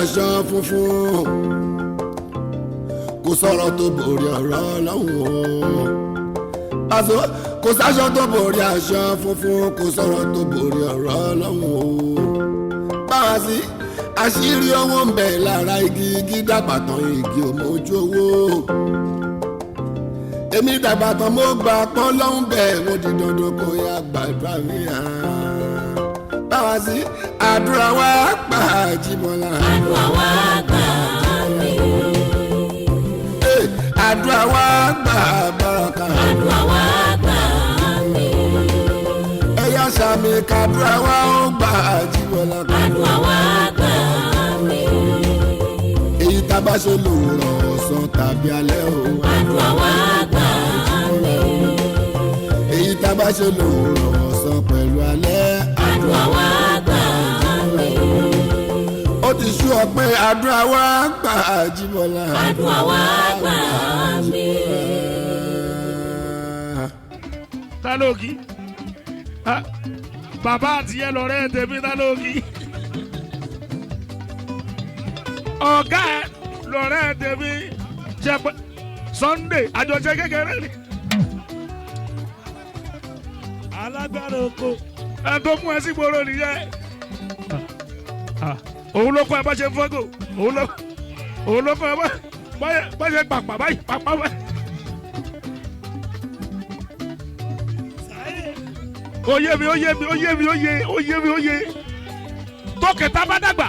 Aṣọ funfun, kò sọ̀rọ̀ tó borí ọ̀rọ̀ Ọlọ́run o. Pàṣẹ kò sáṣọ tó borí aṣọ funfun, kò sọ̀rọ̀ tó borí ọ̀rọ̀ Ọlọ́run o. Báwa sí àṣírí owó ń bẹ lára igi, igi dàgbà tán, igi ò mọ ojú owó. Èmi dàgbà tán, mo gbà pọ́n lọ́hún bẹ́ẹ̀, mo di dandan kó yá gbàdúrà mi hàn. Báwa sí àdúrà wa gbà, Jíbọ́lá. Àdúrà wa gbà mí. Eh, àdúrà wa gbà, Báràkà. Àdúrà wa gbà mí. Ẹ̀yà sàmì kàdúrà wa ó gbà, Jíbọ́lá. Àdúrà wa gbà mí. Èyí tá a bá ṣe lòwúrọ̀, ọ̀sán tàbí alẹ́ o. Àdúrà wa gbà mí. Èyí tá a bá ṣe lòwúrọ̀, ọ̀sán pẹ̀lú alẹ́. Àdúrà wa gbà mí. Ó ti sú ọ pé àdúrà wa gbà, Jíbọ́lá. Àdúrà wa gbà mí. Tálóòkì bàbá àti ẹ lọrẹ tèmi, tálóòkì ọ̀gá ẹ lọrẹ tèmi jẹ pé Sunday àjọṣe kékeré ni. Alágbára oko. Ẹ tó mú ẹ sí gbòòrò nìyẹn. Òun ló kọ́ ẹ bá ṣe fọ́gò, òun ló kọ́ ẹ bá ṣe pàpà báyìí, pàpà báyìí. Ó yé mi, ó yé mi, ó yé mi, ó yé, ó yé mi, ó yé. Tó kẹta bá dàgbà,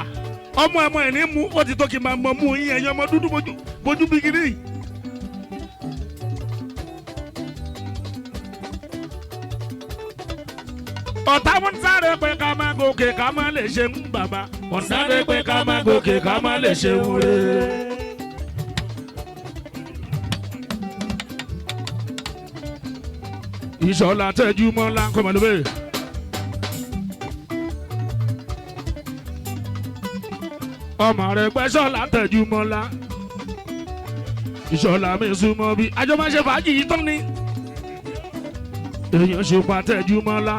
ọmọ ẹmọ ẹ ní mú ó ti tó kí n máa mọ mú yín, ẹ̀yin ọmọ dúdú bójú bójú bí kiri. Ọ̀tá wọn sáré pé ká má gòkè, ká má lè ṣe ń bàbá. Wọ́n sáré pé ká má gòkè, ká má lè ṣe wúre. Ìṣọ̀lá tẹ́jú mọ́lá kọ́mọ ló bẹ́ẹ̀. Ọmọ rẹ gbẹ́sọ̀lá tẹ́jú mọ́lá. Ìṣọ̀lá mi súnmọ́ bí àjọ máa ṣe fàájì yìí tán ni. Èèyàn ṣe pa tẹ́jú mọ́lá.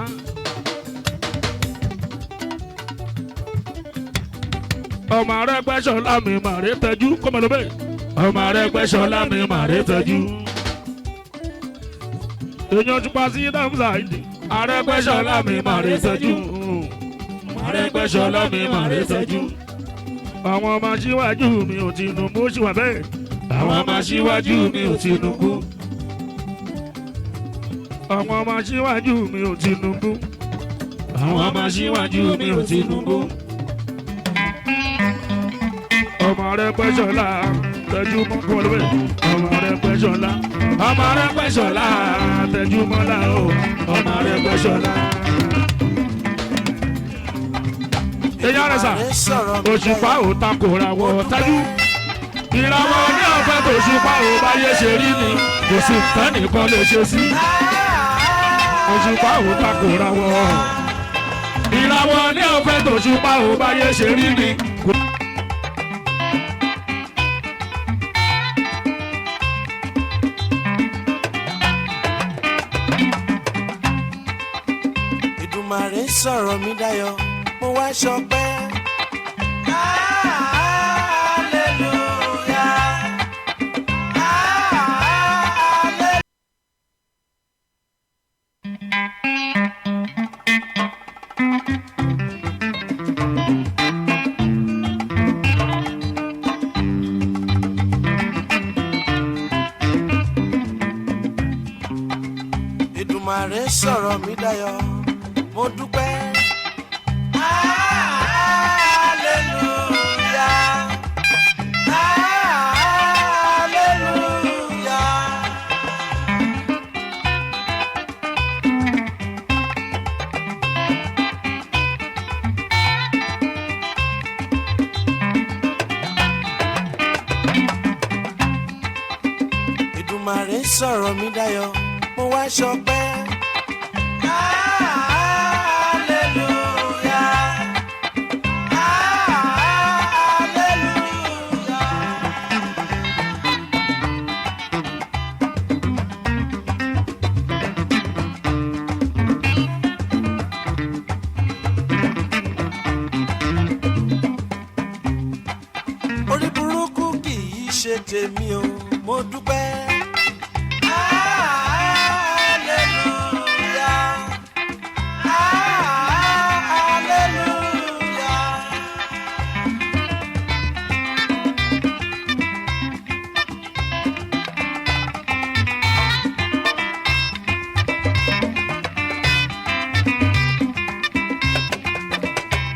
Ọmọ rẹ gbẹ́sọ̀lá mi màrè tẹ́jú kọ́mọ ló bẹ́ẹ̀. Ọmọ rẹ gbẹ́sọ̀lá mi màrè tẹ́jú. Èèyàn tún pa sí dáhùnsá ìdí. Arẹ́gbẹ́ṣọlá mi màrè tẹ́jú. Arẹ́gbẹ́ṣọlá mi màrè tẹ́jú. Àwọn ọmọ aṣíwájú mi ò Tinubu ó sì wà bẹ́ẹ̀. Àwọn ọmọ aṣíwájú mi ò Tinubu. Àwọn ọmọ aṣíwájú mi ò Tinubu. Àwọn ọmọ aṣíwájú mi ò Tinubu. Ọmọ Arẹ́gbẹ́ṣọlá tẹ́jú mọ́ kó lóye. Ọmọ Arẹ́gbẹ́ṣọlá. Ọmọ Arẹ́gbẹ́ṣọlá tẹ́jú mọ́lá o. Ọmọ Arẹ́gbẹ́ṣọlá. Èyí rẹ̀ sà, òṣùpá ò takòrà wọ̀ tájú. Ìràwọ̀ ní ọ̀fẹ́ tó ṣùpá ò báyé ṣe rí ni kò sí tẹ́nìkan lè ṣe sí. Òṣùpá ò takòrà wọ̀. Ìràwọ̀ ní ọ̀fẹ́ tó ṣùpá ò báyé ṣe rí ni. Ìdùmarè sọ̀rọ̀ mi dayọ̀, mo wá ṣọpẹ́. Hallelujah. Hallelujah. Ìdùmarè sọ̀rọ̀ mi dayọ̀, mo dúpẹ́. Hallelujah. Hallelujah. Ìdùmarè sọ̀rọ̀ mi dayọ̀, mo wá ṣọpẹ́. Hallelujah. Hallelujah. ṣe tèmi o, mo dúpẹ́. Hallelujah. Hallelujah.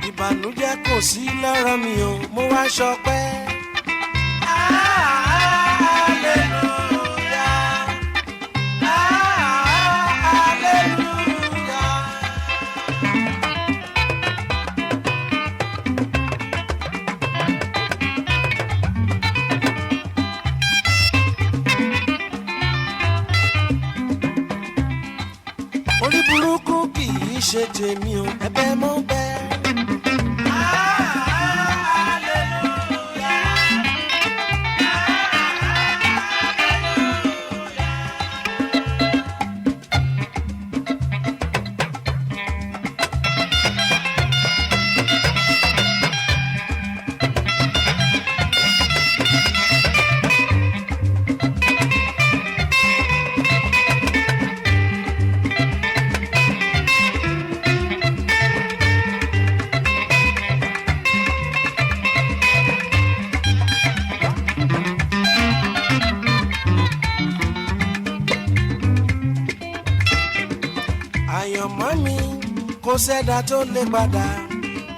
Ìbànújẹ́ kò sí lọ́rọ̀ mi o, mo wá ṣọpẹ́. Hallelujah. Hallelujah. Orí burúkú kì í ṣe tèmi o, ẹ̀bẹ̀ mo bẹ̀. Àyànmọ́ mi kò sẹ́dá tó lè padà,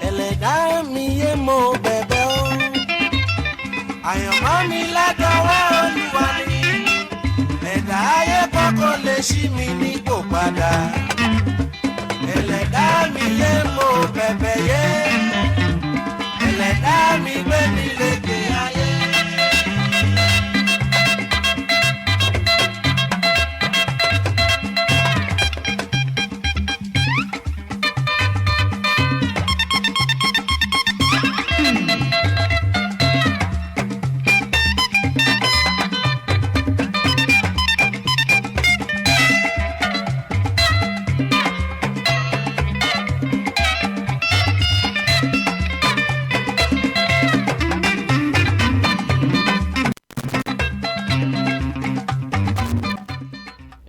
ẹlẹ́dá mi yé mo bẹ̀bẹ̀ o. Àyànmọ́ mi látọwọ́ Olúwa ni, ẹ̀dá ayé kọ́kọ́ lè ṣí mi nípò padà. Ẹlẹ́dá mi yé mo bẹ̀bẹ̀ yé, ẹlẹ́dá mi gbé mi lékè ayé.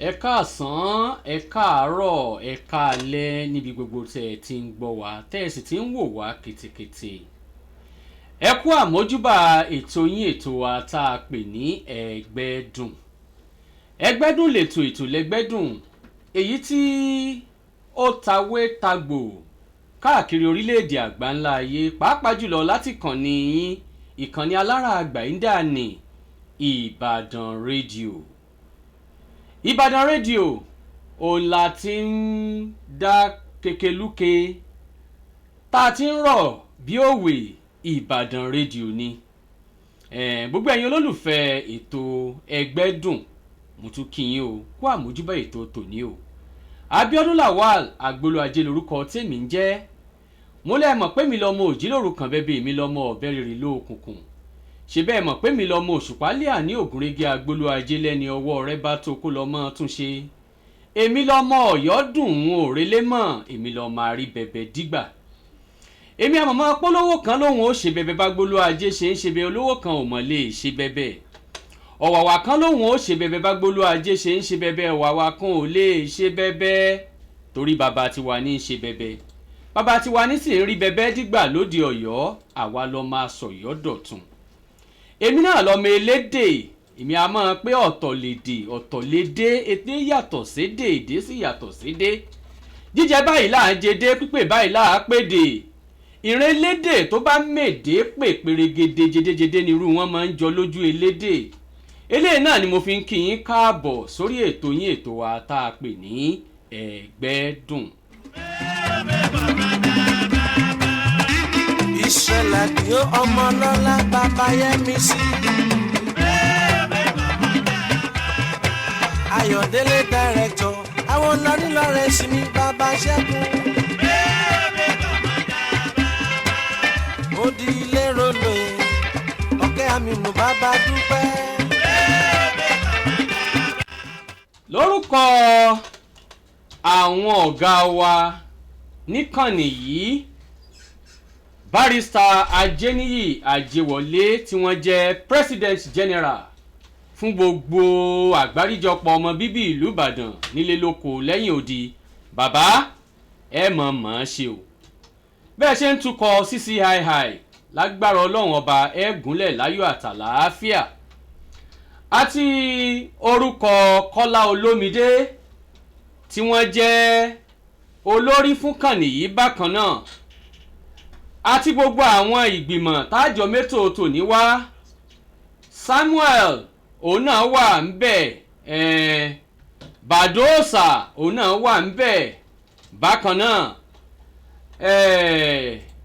Ẹ káàsán, ẹ káàárọ̀, ẹ káalẹ́ níbi gbogbo tẹ́ ẹ ti ń gbọ́ wá, tẹ́ ẹ sì ti ń wò wá kìtìkìtì. Ẹ kú àmójúbà ètò yín, ètò wa tá a pè ní Ẹgbẹ́dùn. Ẹgbẹ́dùn lètò, ètò lẹ́gbẹ́dùn, èyí tí ó tawé tagbò káàkiri orílẹ̀-èdè àgbáńlá ayé, pàápàá jùlọ láti kànnì yín, ìkànnì alára àgbàyíndà ní Ìbàdàn Rédíò. Ìbàdàn Rédíò òun la ti ń dá kekeluke tá a ti ń rọ̀ bí òwe. Ìbàdàn Rédíò ni. Gbogbo ẹ̀yin olólùfẹ́ ètò Ẹgbẹ́dùn, mo tún kí yín o kó àmójúbà ètò tòní o. Abíọ́dún Lawal Agbolo Ajé lorúkọ tèmi ń jẹ́. Mo lẹ́ mọ̀ pé mi lọ́mọ òjìlóru kan bẹ́bí mi lọ́mọ ọ̀bẹ rírì lóòkùnkùn, ṣe bẹ́ẹ̀ mọ̀ pé mi lọ́mọ òṣùpá lẹ́à ní ògúnrégé Agbolo Ajé lẹ́ni ọwọ́ rẹ bá tó kó lọ́mọ tún ṣe. Èmi lọ́mọ ọ̀yọ́ dùn ún òrèlé mọ̀, èmi lọ́mọ àrí bẹ̀bẹ̀ dígbà. Èmi àmọ̀mọ́ polówó kan lòun ó ṣe bẹ̀bẹ̀ bá Gbolo Ajé ṣe ń ṣe bẹ́ẹ̀, olówó kan ò mọ̀ lè ṣe bẹ̀bẹ̀. Ọ̀wàwà kan lòun ó ṣe bẹ̀bẹ̀ bá Gbolo Ajé ṣe ń ṣe bẹ̀bẹ̀, ọ̀wàwà kan ò lè ṣe bẹ̀bẹ̀ torí bàbá tiwa ní í ṣe bẹ̀bẹ̀. Bàbá tiwa ní sì ń rí bẹ̀bẹ̀ dígbà lóde Ọ̀yọ́, àwa lọ máa sọ̀yọ́ dọ̀tun. Èmi náà lọmọ elédè, èmi a máa pé ọ̀tọ̀ lèdè, ọ̀tọ̀ lédè, èdè yàtọ̀ sédè, èdè sì yàtọ̀ sédè. Jíjẹ báyìí là ń jedé, pípè báyìí là á pèdè. Ìrẹ́lédè tó bá mèdè pè pèrègede jedéjedé ni irú wọn máa ń jọ lójú elédè. Eléyìí náà ni mo fi ń kí yín káàbọ̀ sórí ètò yín, ètò wa tá a pè ní Ẹgbẹ́dùn. Ìṣẹ̀lẹ̀ ni ó ọmọ lọ́lá bàbá Yẹ́mi sí. Ayọ̀délé dàrẹ́tọ̀ àwọn lọ́nílọ́rẹ̀ sí mi bàbá Ṣẹ́gun. Ó di ilé rolo ọ̀kẹ́ àmínú bàbá dúpẹ́. Lórúkọ àwọn ọ̀gá wa níkànnì yìí, Barrister Ajeniyi Ajewole tí wọ́n jẹ́ President General fún gbogbo àgbáríjọpọ̀ ọmọ bíbí ìlú Ìbàdàn nílé lóko lẹ́yìn odi. Bàbá, ẹ mọ̀ mọ̀ ọ́n ṣe o. Bẹ́ẹ̀ ṣe ń tukọ̀ CCII, lágbára Ọlọ́run Ọba, ẹ gúnlẹ̀ láyọ̀ àtàlàáfíà. Àti orúkọ Kọ́lá Olómidé tí wọ́n jẹ́ olórí fún kànnì yìí bákan náà, àti gbogbo àwọn ìgbìmọ̀ tájọ mẹ́tò tòní wá. Samuel òun náà wà ń bẹ̀, Bàdóòsà òun náà wà ń bẹ̀ bákan náà,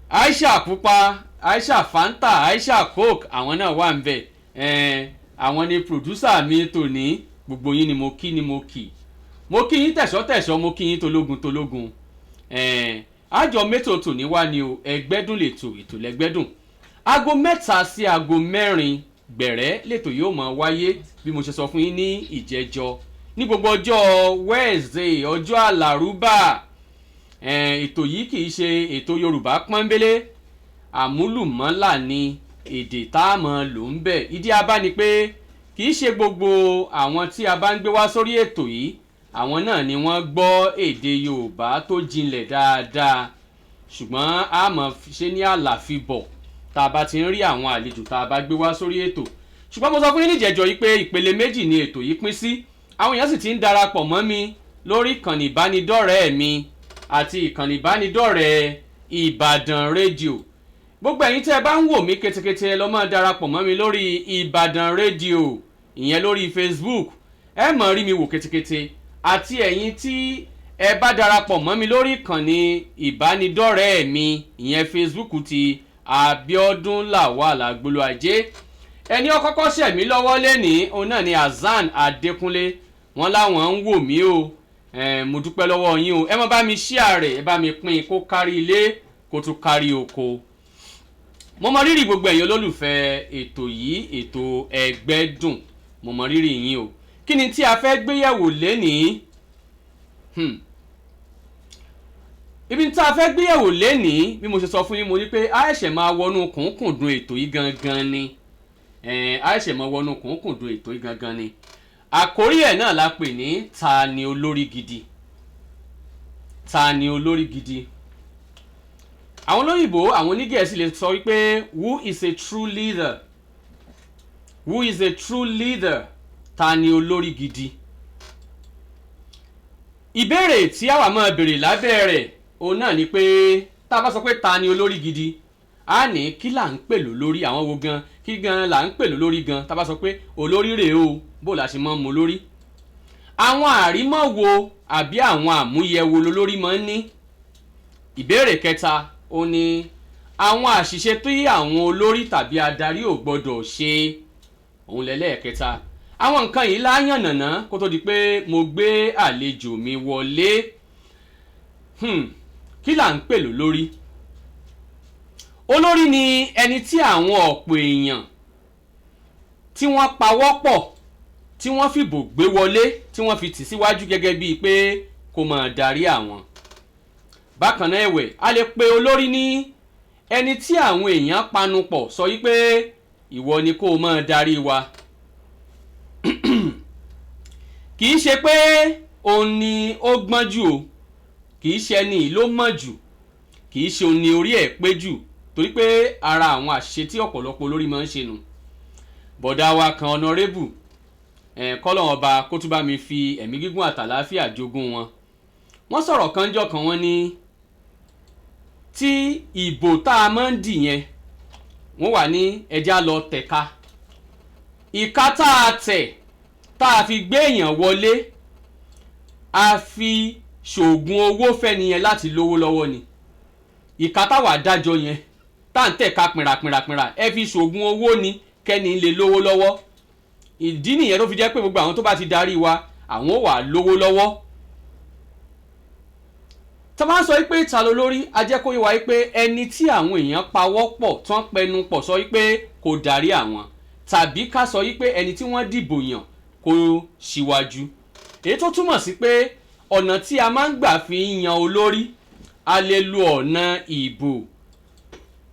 Aisha Pupa, Aisha Fanta, Aisha Coke, àwọn náà wà ń bẹ̀. Àwọn ni producer mi tòní. Gbogbo yín ni mo kí, ni mo kì. Mo kí yín tẹ̀sọ́tẹ̀sọ́, mo kí yín tológun tológun. Àjọ mẹ́tò tòní wá ni o. Ẹgbẹ́dùn lètò, ètò lẹ́gbẹ́dùn. Aago 3 sí aago 4 gbẹ̀rẹ́ lètò yóò máa wáyé, bí mo ṣe sọ fún yín ní ìjẹjọ, ní gbogbo ọjọ́ Wednesday, ọjọ́ Àlàrúbà. Ètò yìí kì í ṣe ètò Yorùbá pọ́nbélé, àmúlùmọ́là ni èdè tá a mọ̀ lò ń bẹ̀. Ìdí abá ni pé kì í ṣe gbogbo àwọn tí a bá ń gbé wá sórí ètò yìí, àwọn náà ni wọ́n gbọ́ èdè Yorùbá tó jinlẹ̀ dáadáa, ṣùgbọ́n a mọ̀ ṣe ní àlàfibọ̀ tá a bá ti ń rí àwọn àlejò tá a bá gbé wá sórí ètò. Ṣùgbọ́n mo sọ fún yín níjẹ̀jọ́ yìí pé ìpele méjì ni ètò yìí pín sí. Àwọn èèyàn sì ti ń darapọ̀ mọ́ mi lórí ìkànnì ìbánidọ́rẹ̀ẹ́ mi àti ìkànnì ìbánidọ́rẹ̀ẹ́ Ìbàdàn Rédíò. Gbogbo ẹ̀yin tẹ́ ẹ bá ń wò mí ketekete, ẹ lọ máa darapọ̀ mọ́ mi lórí Ìbàdàn Rédíò, ìyẹn lórí Facebook. Ẹ mọ̀ rí mi wò ketekete. Àti ẹ̀yin tí ẹ bá darapọ̀ mọ́ mi lórí ìkànnì ìbánidọ́rẹ̀ẹ́ mi, ìyẹn Facebook ti Abíọ́dún Lawal Agbolú Ajé. Ẹni ọkọ́kọ́ ṣẹ̀mí lọ́wọ́ lẹ́nìí, òun náà ni Hasan Adékúnlé. Wọ́n láwọn ń wò mí o. Mo dúpẹ́ lọ́wọ́ yín o. Ẹ má bá mi share rẹ̀, ẹ bá mi pín in kó kárí ilé, kó tún kárí oko. Mo mọ rírì gbogbo ẹ̀yin olólùfẹ́ ètò yìí, ètò Ẹgbẹ́dùn. Mo mọ rírì yín o. Kí ni tí a fẹ́ gbéyẹ̀wò lénìí? Ibi tí a fẹ́ gbéyẹ̀wò lénìí, bí mo ṣe sọ fún yín, mo ní pé a ṣẹ̀ṣẹ̀ máa wọnú kùnkùndùn ètò yìí gangan ni. A ṣẹ̀ṣẹ̀ máa wọnú kùnkùndùn ètò yìí gangan ni. Àkórí ẹ̀ náà la pè ní "Ta ni olórí gidi?" Ta ni olórí gidi? Àwọn olóyìnbó, àwọn onígẹ̀ẹ́sì lè sọ wípé, "Who is a true leader?" Who is a true leader? Ta ni olórí gidi? Ìbéèrè tí àwa máa béèrè lábẹ́ rẹ̀, òun náà ni pé, tá a bá sọ pé ta ni olórí gidi, a ní kí là ń pè lólórí? Àwọn wo gan, kí gan là ń pè lólórí gan? Tá a bá sọ pé olórí rèé o, bó la ṣe máa ń mọ olórí? Àwọn àrímọ̀ wo àbí àwọn àmúyẹ wo lolórí máa ń ní? Ìbéèrè kẹta ó ní àwọn àṣìṣe tí àwọn olórí tàbí adarí ò gbọdọ̀ ṣe, òun lẹ́lẹ́ẹ̀kẹta. Àwọn nǹkan yìí láyànnàná kó tó di pé mo gbé àlejò mi wọlé. Kí là ń pè lólórí? Olórí ni ẹni tí àwọn ọ̀pọ̀ èèyàn tí wọ́n pawọ́pọ̀, tí wọ́n fìbò gbé wọlé, tí wọ́n fi tì síwájú gẹ́gẹ́ bíi pé kó máa darí àwọn. Bákan náà ẹ̀wẹ̀, a lè pe olórí ní ẹni tí àwọn èèyàn panupọ̀ sọ yí pé ìwọ ni kó o máa darí wa. Kì í ṣe pé òun ni ó gbọ́n jù o, kì í ṣe ẹni ló mọ̀ jù, kì í ṣe òun ni orí ẹ̀ pé jù, torí pé ara àwọn àṣìṣe tí ọ̀pọ̀lọpọ̀ olórí máa ń ṣe nù. Bọ̀dá wa kan, honourable, kọ́lọ́hun Ọba kó tún bá mi fi ẹ̀mí gígùn àtàláfíà jogún wọn, wọ́n sọ̀rọ̀ kanjọ́ kan, wọ́n ní tí ìbò tá a máa ń dì yẹn, wọ́n wà ní ẹja lọ tẹ̀ka ìka tá a tẹ̀ tá a fi gbé èèyàn wọlé, a fi ṣoògùn owó fẹ́ni yẹn láti lówó lọ́wọ́ ni. Ìka táwa dájọ́ yẹn tá à ń tẹ̀ka pìnràpìnràpìnrà, ẹ fi ṣoògùn owó ni kẹ́ni lè lówó lọ́wọ́. Ìdí nìyẹn tó fi jẹ́ pé gbogbo àwọn tó bá ti darí wa, àwọn ò wà lówó lọ́wọ́. Tá a máa ń sọ pé ta ló lórí, a jẹ́ kó yé wa pé ẹni tí àwọn èèyàn pawọ́ pọ̀ tán, pẹnu pọ̀ sọ pé kò darí àwọn, tàbí ká sọ pé ẹni tí wọ́n dìbò yàn kó síwájú. Èyí tó túmọ̀ sí pé ọ̀nà tí a máa ń gbà fi yan olórí, a lè lo ọ̀nà ìbò.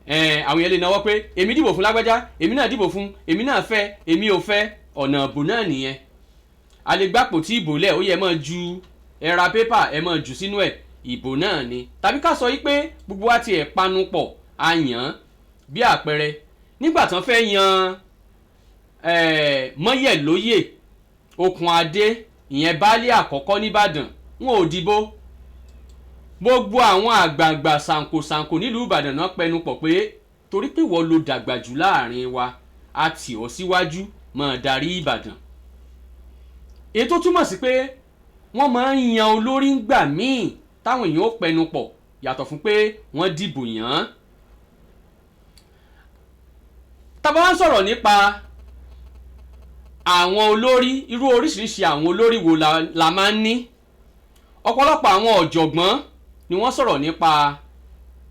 Àwọn yẹn lè náwó pé èmi dìbò fún lágbájá, èmi náà dìbò fún, èmi náà fẹ́, èmi ò fẹ́. Ọ̀nà ìbò náà nìyẹn. A lè gbàpò tí ìbò lẹ̀, ó yẹ máa ju ẹ ra pépà, ẹ máa jù sínú ẹ̀, ìbò náà ni. Tàbí ká sọ yí pé gbogbo wa tiẹ̀ panu pọ̀, a yàn án. Bí àpẹẹrẹ, nígbà tán fẹ́ yan Mọ́yẹ̀lóyè Okùn Adé, ìyẹn baálé àkọ́kọ́ nìbàdàn, wọn ò dìbò. Gbogbo àwọn àgbààgbà ṣàǹkóṣàǹkó nílùú Ìbàdàn náà pẹnu pọ̀ pé torí pé wọ́n ló dàgbà jù láàrin wa, a tì ọ́ síwájú máa darí Ìbàdàn. Èyí tó túmọ̀ sí pé wọ́n máa ń yan olórí ńgbà míì táwọn èèyàn ó pẹnu pọ̀, yàtọ̀ fún pé wọ́n dìbò yàn án. Tá bá wá ń sọ̀rọ̀ nípa àwọn olórí, irú oríṣiríṣi àwọn olórí wo la máa ń ní? Ọ̀pọ̀lọpọ̀ àwọn ọ̀jọ̀gbọ́n ni wọ́n sọ̀rọ̀ nípa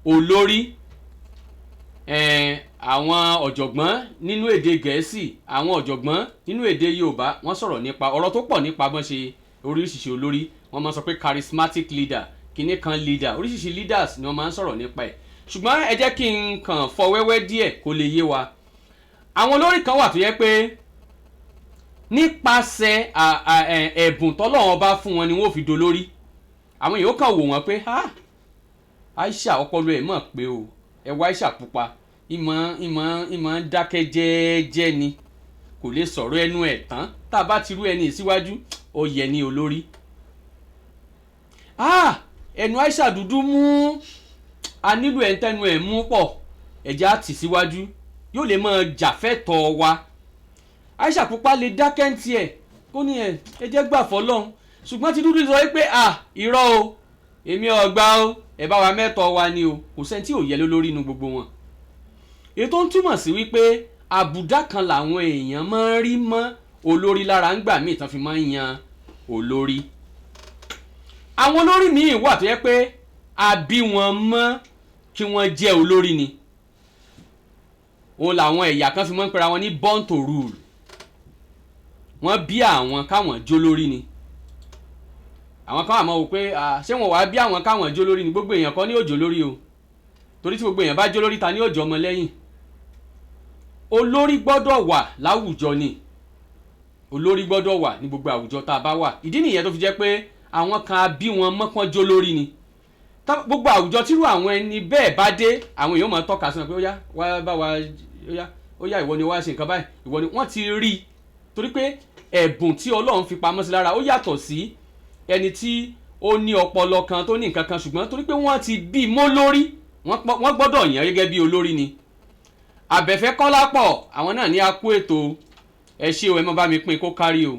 olórí. Àwọn ọ̀jọ̀gbọ́n nínú èdè Gẹ̀ẹ́sì, àwọn ọ̀jọ̀gbọ́n nínú èdè Yorùbá, wọ́n sọ̀rọ̀ nípa ọ̀rọ̀ tó pọ̀ nípa bọ́n ṣe oríṣiríṣi olórí. Wọ́n máa ń sọ pé charismatic leader, kinní kan leader, oríṣiríṣi leaders ni wọ́n máa ń sọ̀rọ̀ nípa ẹ̀. Ṣùgbọ́n ẹ jẹ́ kí n kàn fọ wẹ́wẹ́ díẹ̀ kó lè yé wa. Àwọn olórí kan wà tó yẹ pé nípasẹ̀ ẹ̀bùn tọ́lọ́run bá fún wọn ni wọ́n fi dolórí. Àwọn èèyàn kàn wò wọ́n pé ha, Aisha ọpọlọ ẹ̀ mọ̀ pé o, ẹ wá Aisha pupa, ìmọ̀ ń dákẹ́ jẹ́ẹ́jẹ́ ni, kò lè sọ̀rọ̀ ẹnu ẹ̀ tán, tá a bá ti rú ẹni síwájú, ó yẹ ní olórí. Ẹnu Aisha dúdú mú, a nílò ẹ̀ ń tẹnu ẹ̀ mú pọ̀, ẹ̀já tì síwájú, yóò lè máa jàfẹ́tọ̀ wa. Aisha pupa lè dákẹ́ ń tiẹ̀ kó ní ẹ jẹ́ gbà fọlọ́run, ṣùgbọ́n ti dúdú sọ pé irọ́ o, èmi ò gbà o, ẹ bá wa mẹ́tọ̀ wa ni o. Kò sẹ́ni tí ò yẹ lórí inú gbogbo wọn. Èyí tó ń túmọ̀ sí wípé àbùdá kan làwọn èèyàn máa ń rí mọ́ olórí lára ń gbà míì tán fi máa ń yan olórí. Àwọn olórí míì wà tó yẹ pé a bí wọn mọ́ kí wọ́n jẹ́ olórí ni. Òun làwọn ẹ̀yà kan fi máa ń pera wọn ní born to rule. Wọ́n bí àwọn káwọn jó lórí ni. Àwọn kan àmọ́ wò pé ṣé wọn wàá bí àwọn káwọn jó lórí ni? Gbogbo èèyàn kọ́ ní òjò lórí o, torí tí gbogbo èèyàn bá jó lórí, ta ní òjò ọmọ lẹ́yìn? Olórí gbọ́dọ̀ wà láwùjọ ni, olórí gbọ́dọ̀ wà ní gbogbo àwùjọ tá a bá wà. Ìdí nìyẹn tó fi jẹ́ pé àwọn kan bí wọn mọ́pọ́n jó lórí ni. Gbogbo àwùjọ tírú àwọn ẹni bẹ́ẹ̀ bá dé, àwọn èèyàn máa tọ́ka sí wọn pé ó yá wá bá wa, ó yá ìwọ ni wá ṣe nǹkan báyìí, ìwọ ni. Wọ́n ti rí i torí pé ẹ̀bùn tí Ọlọ́run fi pamọ́ sí lára ó yàtọ̀ sí ẹni tí ó ní ọpọlọ kan tó ní nǹkan kan, ṣùgbọ́n torí pé wọ́n ti bí mọ́ lórí, wọ́n gbọ́dọ̀ yàn gẹ́gẹ́ bí olórí ni. Àbẹ̀fẹ́ Kọ́lápọ̀, àwọn náà ní a kú ètò, ẹ ṣé o, ẹ má bá mi pín kó kárí o.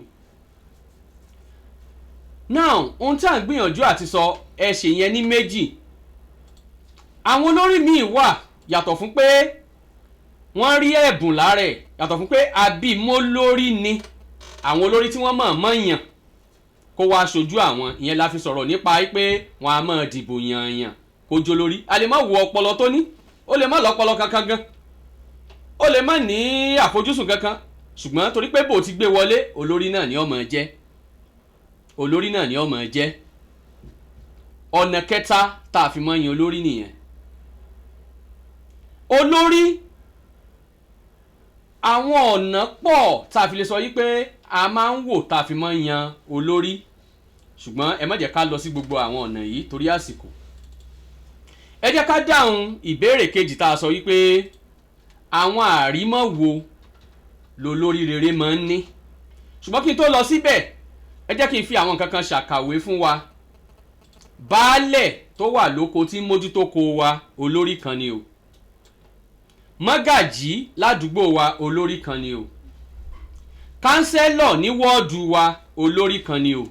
Now, ohun tí à ń gbìyànjú àti sọ, ẹ ṣe yẹn ní méjì. Àwọn olórí míì wà, yàtọ̀ fún pé wọ́n rí ẹ̀bùn lára ẹ̀, yàtọ̀ fún pé àbímọ́ lórí ni, àwọn olórí tí wọ́n mọ̀ mọ̀ yàn kó wá aṣojú àwọn, ìyẹn la fi sọ̀rọ̀ nípa pé wọ́n á máa dìbò yànyàn kó jó lórí. A lè má wo ọpọlọ tó ní, ó lè má lọ́pọlọ kankan gan, ó lè má ní àfojúsùn kankan, ṣùgbọ́n torí pé bò ti gbé wọlé, olórí náà ni ó máa jẹ́, olórí náà ni ó máa jẹ́. Ọ̀nà kẹta tá a fi máa yan olórí nìyẹn. Olórí, àwọn ọ̀nà pọ̀ tá a fi lè sọ yí pé a máa ń wò tá a fi máa yan olórí, ṣùgbọ́n ẹ má jẹ́ ká lọ sí gbogbo àwọn ọ̀nà yìí torí àsìkò. Ẹ jẹ́ ká dáhùn ìbéèrè kejì tá a sọ yí pé àwọn àrímọ́ wo lolórí rere máa ń ní. Ṣùgbọ́n kí n tó lọ síbẹ̀, ẹ jẹ́ kí n fi àwọn nǹkan kan ṣàkàwé fún wa. Baálẹ̀ tó wà lóko tí ń mójútó ko wa, olórí kan ni o. Mọ́gàjí ládùúgbò wa, olórí kan ni o. Kánsẹ́lọ̀ ní wọ́ọ̀dù wa, olórí kan ni o.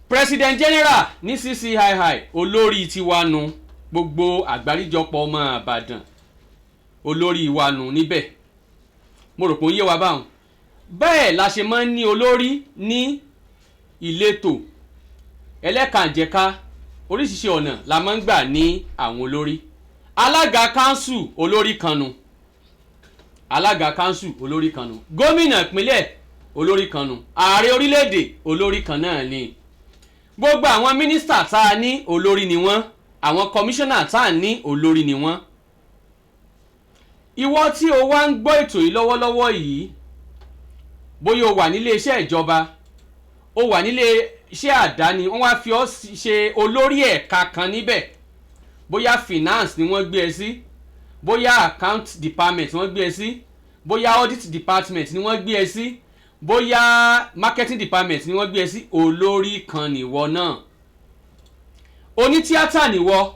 President General ní CCII, olórí tiwa nu, gbogbo àgbáríjọpọ̀ ọmọ Ìbàdàn, olórí wa nu níbẹ̀. Mo rò pé ó ń yé wa báwọn. Bẹ́ẹ̀ la ṣe máa ń ní olórí ní ìletò ẹlẹ́kànjẹ̀ka, oríṣiríṣi ọ̀nà la máa ń gbà ní àwọn olórí. Alága kánsù, olórí kan nu. Alága kánsù, olórí kan nu. Gómìnà ìpínlẹ̀, olórí kan nu. Ààrẹ orílẹ̀-èdè, olórí kan náà ni. Gbogbo àwọn mínísítà tá a ní, olórí ni wọ́n. Àwọn kọmíṣánná tá à ní, olórí ni wọ́n. Ìwọ tí o wá ń gbọ́ ètò yìí lọ́wọ́lọ́wọ́ yìí, bóyá o wà nílé iṣẹ́ ìjọba, o wà nílé iṣẹ́ àdáni, wọ́n wá fi ọ́ ṣe olórí ẹ̀ka kan níbẹ̀, bóyá finance ni wọ́n gbé ẹ sí, bóyá account department wọ́n gbé ẹ sí, bóyá audit department ni wọ́n gbé ẹ sí, bóyá marketing department ni wọ́n gbé ẹ sí, olórí kan nìwọ náà. Onítíátà nìwọ,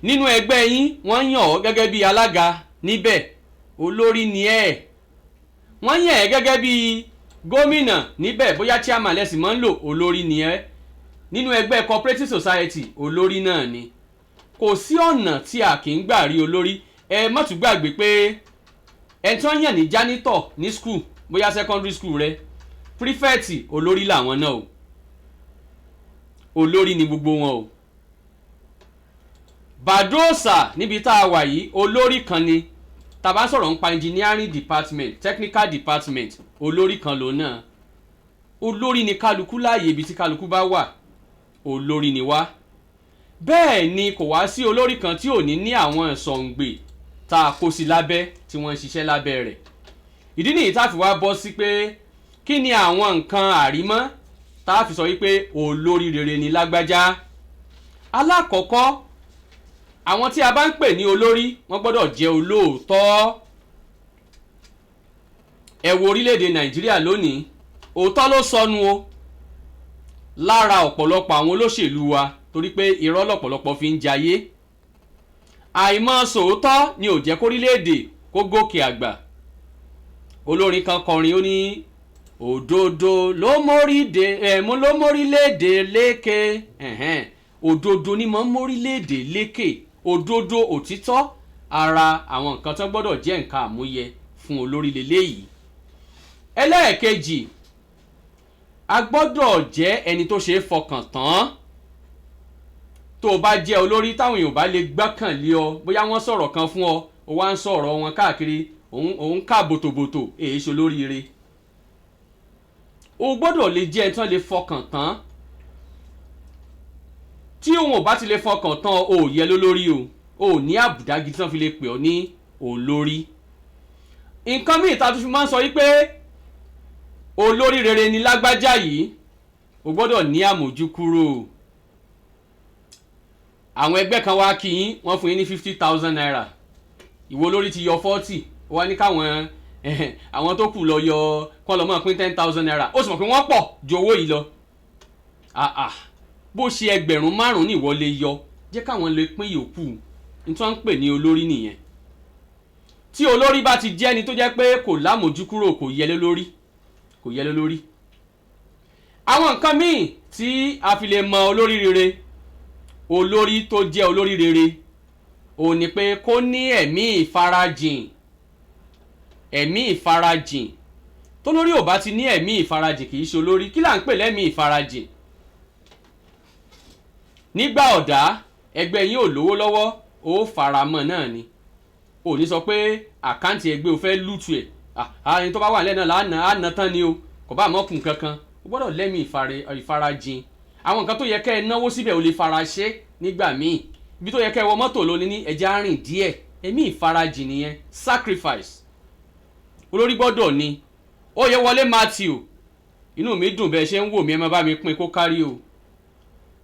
nínú ẹgbẹ́ yín wọ́n yàn ọ́ gẹ́gẹ́ bí alága níbẹ̀, olórí ni ẹ́. Wọ́n yàn ẹ́ gẹ́gẹ́ bí gómìnà níbẹ̀, bóyá chairman lẹ́sìn máa ń lò, olórí ni ẹ́. Nínú ẹgbẹ́ cooperative society, olórí náà ni. Kò sí ọ̀nà tí a kì í gbà rí olórí. Ẹ má tún gbàgbé pé ẹni tí wọ́n yàn ní janitor ní school, bóyá secondary school rẹ, prefect, olórí làwọn náà o. Olórí ni gbogbo wọn o. Bàdóòsà níbi tá a wà yìí, olórí kan ni. Tá a bá sọ̀rọ̀ nípa engineering department, technical department, olórí kan lòun náà. Olórí ni kálukú láàyè ibi tí kálukú bá wà, olórí ni wá. Bẹ́ẹ̀ ni kò wá sí olórí kan tí ò ní ní àwọn ìsọ̀ǹgbè tá a kó sí lábẹ́ tí wọ́n ń ṣiṣẹ́ lábẹ́ rẹ̀. Ìdí nìyí tá a fi wá bọ́ sí pé kí ni àwọn nǹkan àrímọ́ tá a fi sọ wípé olórí rere ni lágbájá. Alákọ̀ọ́kọ́, àwọn tí a bá ń pè ní olórí, wọ́n gbọ́dọ̀ jẹ́ olóòótọ́. Ẹ wo orílẹ̀-èdè Nàìjíríà lónìí, òótọ́ ló sọnù o lára ọ̀pọ̀lọpọ̀ àwọn olóṣèlú wa, torí pé irọ́ lọ̀pọ̀lọpọ̀ fi ń jayé. Àìmọ̀ sòótọ́ ni ò jẹ́ kórílẹ̀-èdè kó gòkè àgbà. Olórin kan kọrin, ó ní òdodo ló móríde ẹ̀ mo ló mórílẹ̀-èdè lékè. Ẹ̀hẹ́n, òdodo ni mo ń mórílẹ̀-èdè lékè. Òdodo, òtítọ́, ara àwọn nǹkan tó gbọ́dọ̀ jẹ́ nǹkan àmúyẹ fún olórí leléyìí. Ẹlẹ́ẹ̀kejì, a gbọ́dọ̀ jẹ́ ẹni tó ṣe é fọkàn tán. Tó o bá jẹ́ olórí táwọn èèyàn bá lè gbọ́kànlé ọ, bóyá wọ́n sọ̀rọ̀ kan fún ọ, o wá ń sọ̀rọ̀ wọn káàkiri, òun ká bòtòbòtò, èyí ṣe olóríire. O gbọ́dọ̀ lè jẹ́ ẹni tán lè fọkàn tán. Tí òun ò bá ti lè fọkàn tán, o ò yẹ lólórí o, ò ní àbùdá gidi tán fi lè pè ọ́ ní olórí. Nǹkan míì tá a tún fi máa ń sọ yí pé olórí rere ni lágbájá yìí, o gbọ́dọ̀ ní àmójúkúrò. Àwọn ẹgbẹ́ kan wá kí yín, wọ́n fún yín ní ₦50,000. Ìwọ olórí ti yọ 40, ó wá ní káwọn àwọn tó kù lọ yọ kọ́ lọ́ mọ́ pín ₦10,000. Ó sì mọ̀ pé wọ́n pọ̀ ju owó yìí lọ. Ah ah, bó ṣe 5,000 ní ìwọ lè yọ, jẹ́ káwọn lè pín yòókù. Ní tí wọ́n ń pè ní olórí nìyẹn. Tí olórí bá ti jẹ́ ẹni tó jẹ́ pé kò lámójúkúrò, kò yẹ lé lórí, kò yẹ lé lórí. Àwọn nǹkan míì tí a fi lè mọ olórí rere, olórí tó jẹ́ olórí rere, òun ni pé kó ní ẹ̀mí ìfarajìn. Ẹ̀mí ìfarajìn. Tólórí ò bá ti ní ẹ̀mí ìfarajìn, kì í ṣe olórí. Kí là ń pè lẹ́mí ìfarajìn? Nígbà ọ̀dá, ẹgbẹ́ yín ò lówó lọ́wọ́, ó faramọ́ náà ni. Ò ní sọ pé account ẹgbẹ́ ò fẹ́ lùtù ẹ̀, àyìn tó bá wà lẹ́nà lánàá àná tán ni o, kò bá mọ́kùn kankan. O gbọ́dọ̀ lẹ́mí ìfarajìn. Àwọn nǹkan tó yẹ kẹ́ ẹ náwó síbẹ̀, ò lè fara ṣe nígbà míì. Ibi tó yẹ kẹ́ ẹ wọ mọ́tò lónìí ní ẹja rìn díẹ̀. Ẹ̀mí ìfarajìn nìyẹn, sacrifice. Olórí gbọ́dọ̀ ní. Ó yẹ wọlé Matthew, inú mi dùn bẹ́ẹ̀ ṣe ń wò mí. Ẹ má bá mi pín kó kárí o.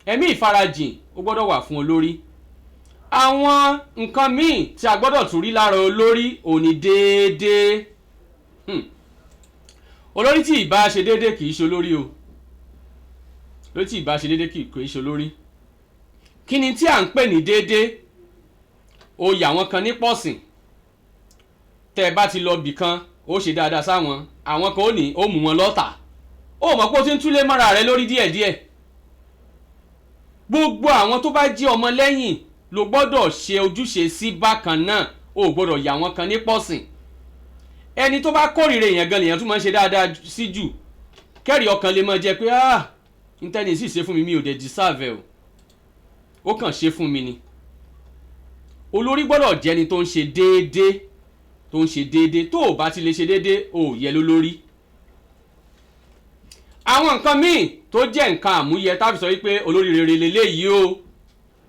Ẹ̀mí ìfarajìn, ó gbọ́dọ̀ wà fún olórí. Àwọn nǹkan míì tí a gbọ́dọ̀ tún rí lára olórí òní, déédéé. Olórí tí ìbá ṣe déédéé kì í ṣe olórí o. Olórí tí ìbá ṣe déédéé kì í ṣe olórí. Kí ni tí à ń pè ní déédéé? Oyè àwọn kan ní pọ̀sìn. Tẹ́ ẹ bá ti lọ bì kan, ó ṣe dáadáa sáwọn àwọn kan, ó ní ó mú wọn lọ́tà. Ó mọ̀ pé ó ti ń túlé mọ́ra rẹ lórí díẹ̀díẹ̀. Gbogbo àwọn tó bá jẹ́ ọmọ lẹ́yìn ló gbọ́dọ̀ ṣe ojúṣe sí bákan náà. Ó gbọ́dọ̀ yà wọ́n kan ní pọ̀sìn. Ẹni tó bá kórìíra èèyàn gan lèèyàn tún máa ń ṣe dáadáa sí jù. Kẹ́rì ọkàn lè máa jẹ pé, "Ah, ntẹ́ni sì ṣe fún mi, mi ò dẹ̀ deserve ẹ̀ o, ó kàn ṣe fún mi ni." Olórí gbọ́dọ̀ jẹ́ni tó ń ṣe déédéé, tó ń ṣe déédéé. Tó o bá ti lè ṣe déédéé, o ò yẹ lólórí. Àwọn nǹkan míì tó jẹ́ nǹkan àmúyẹ tá a fi sọ wípé olórí rere leléyìí o.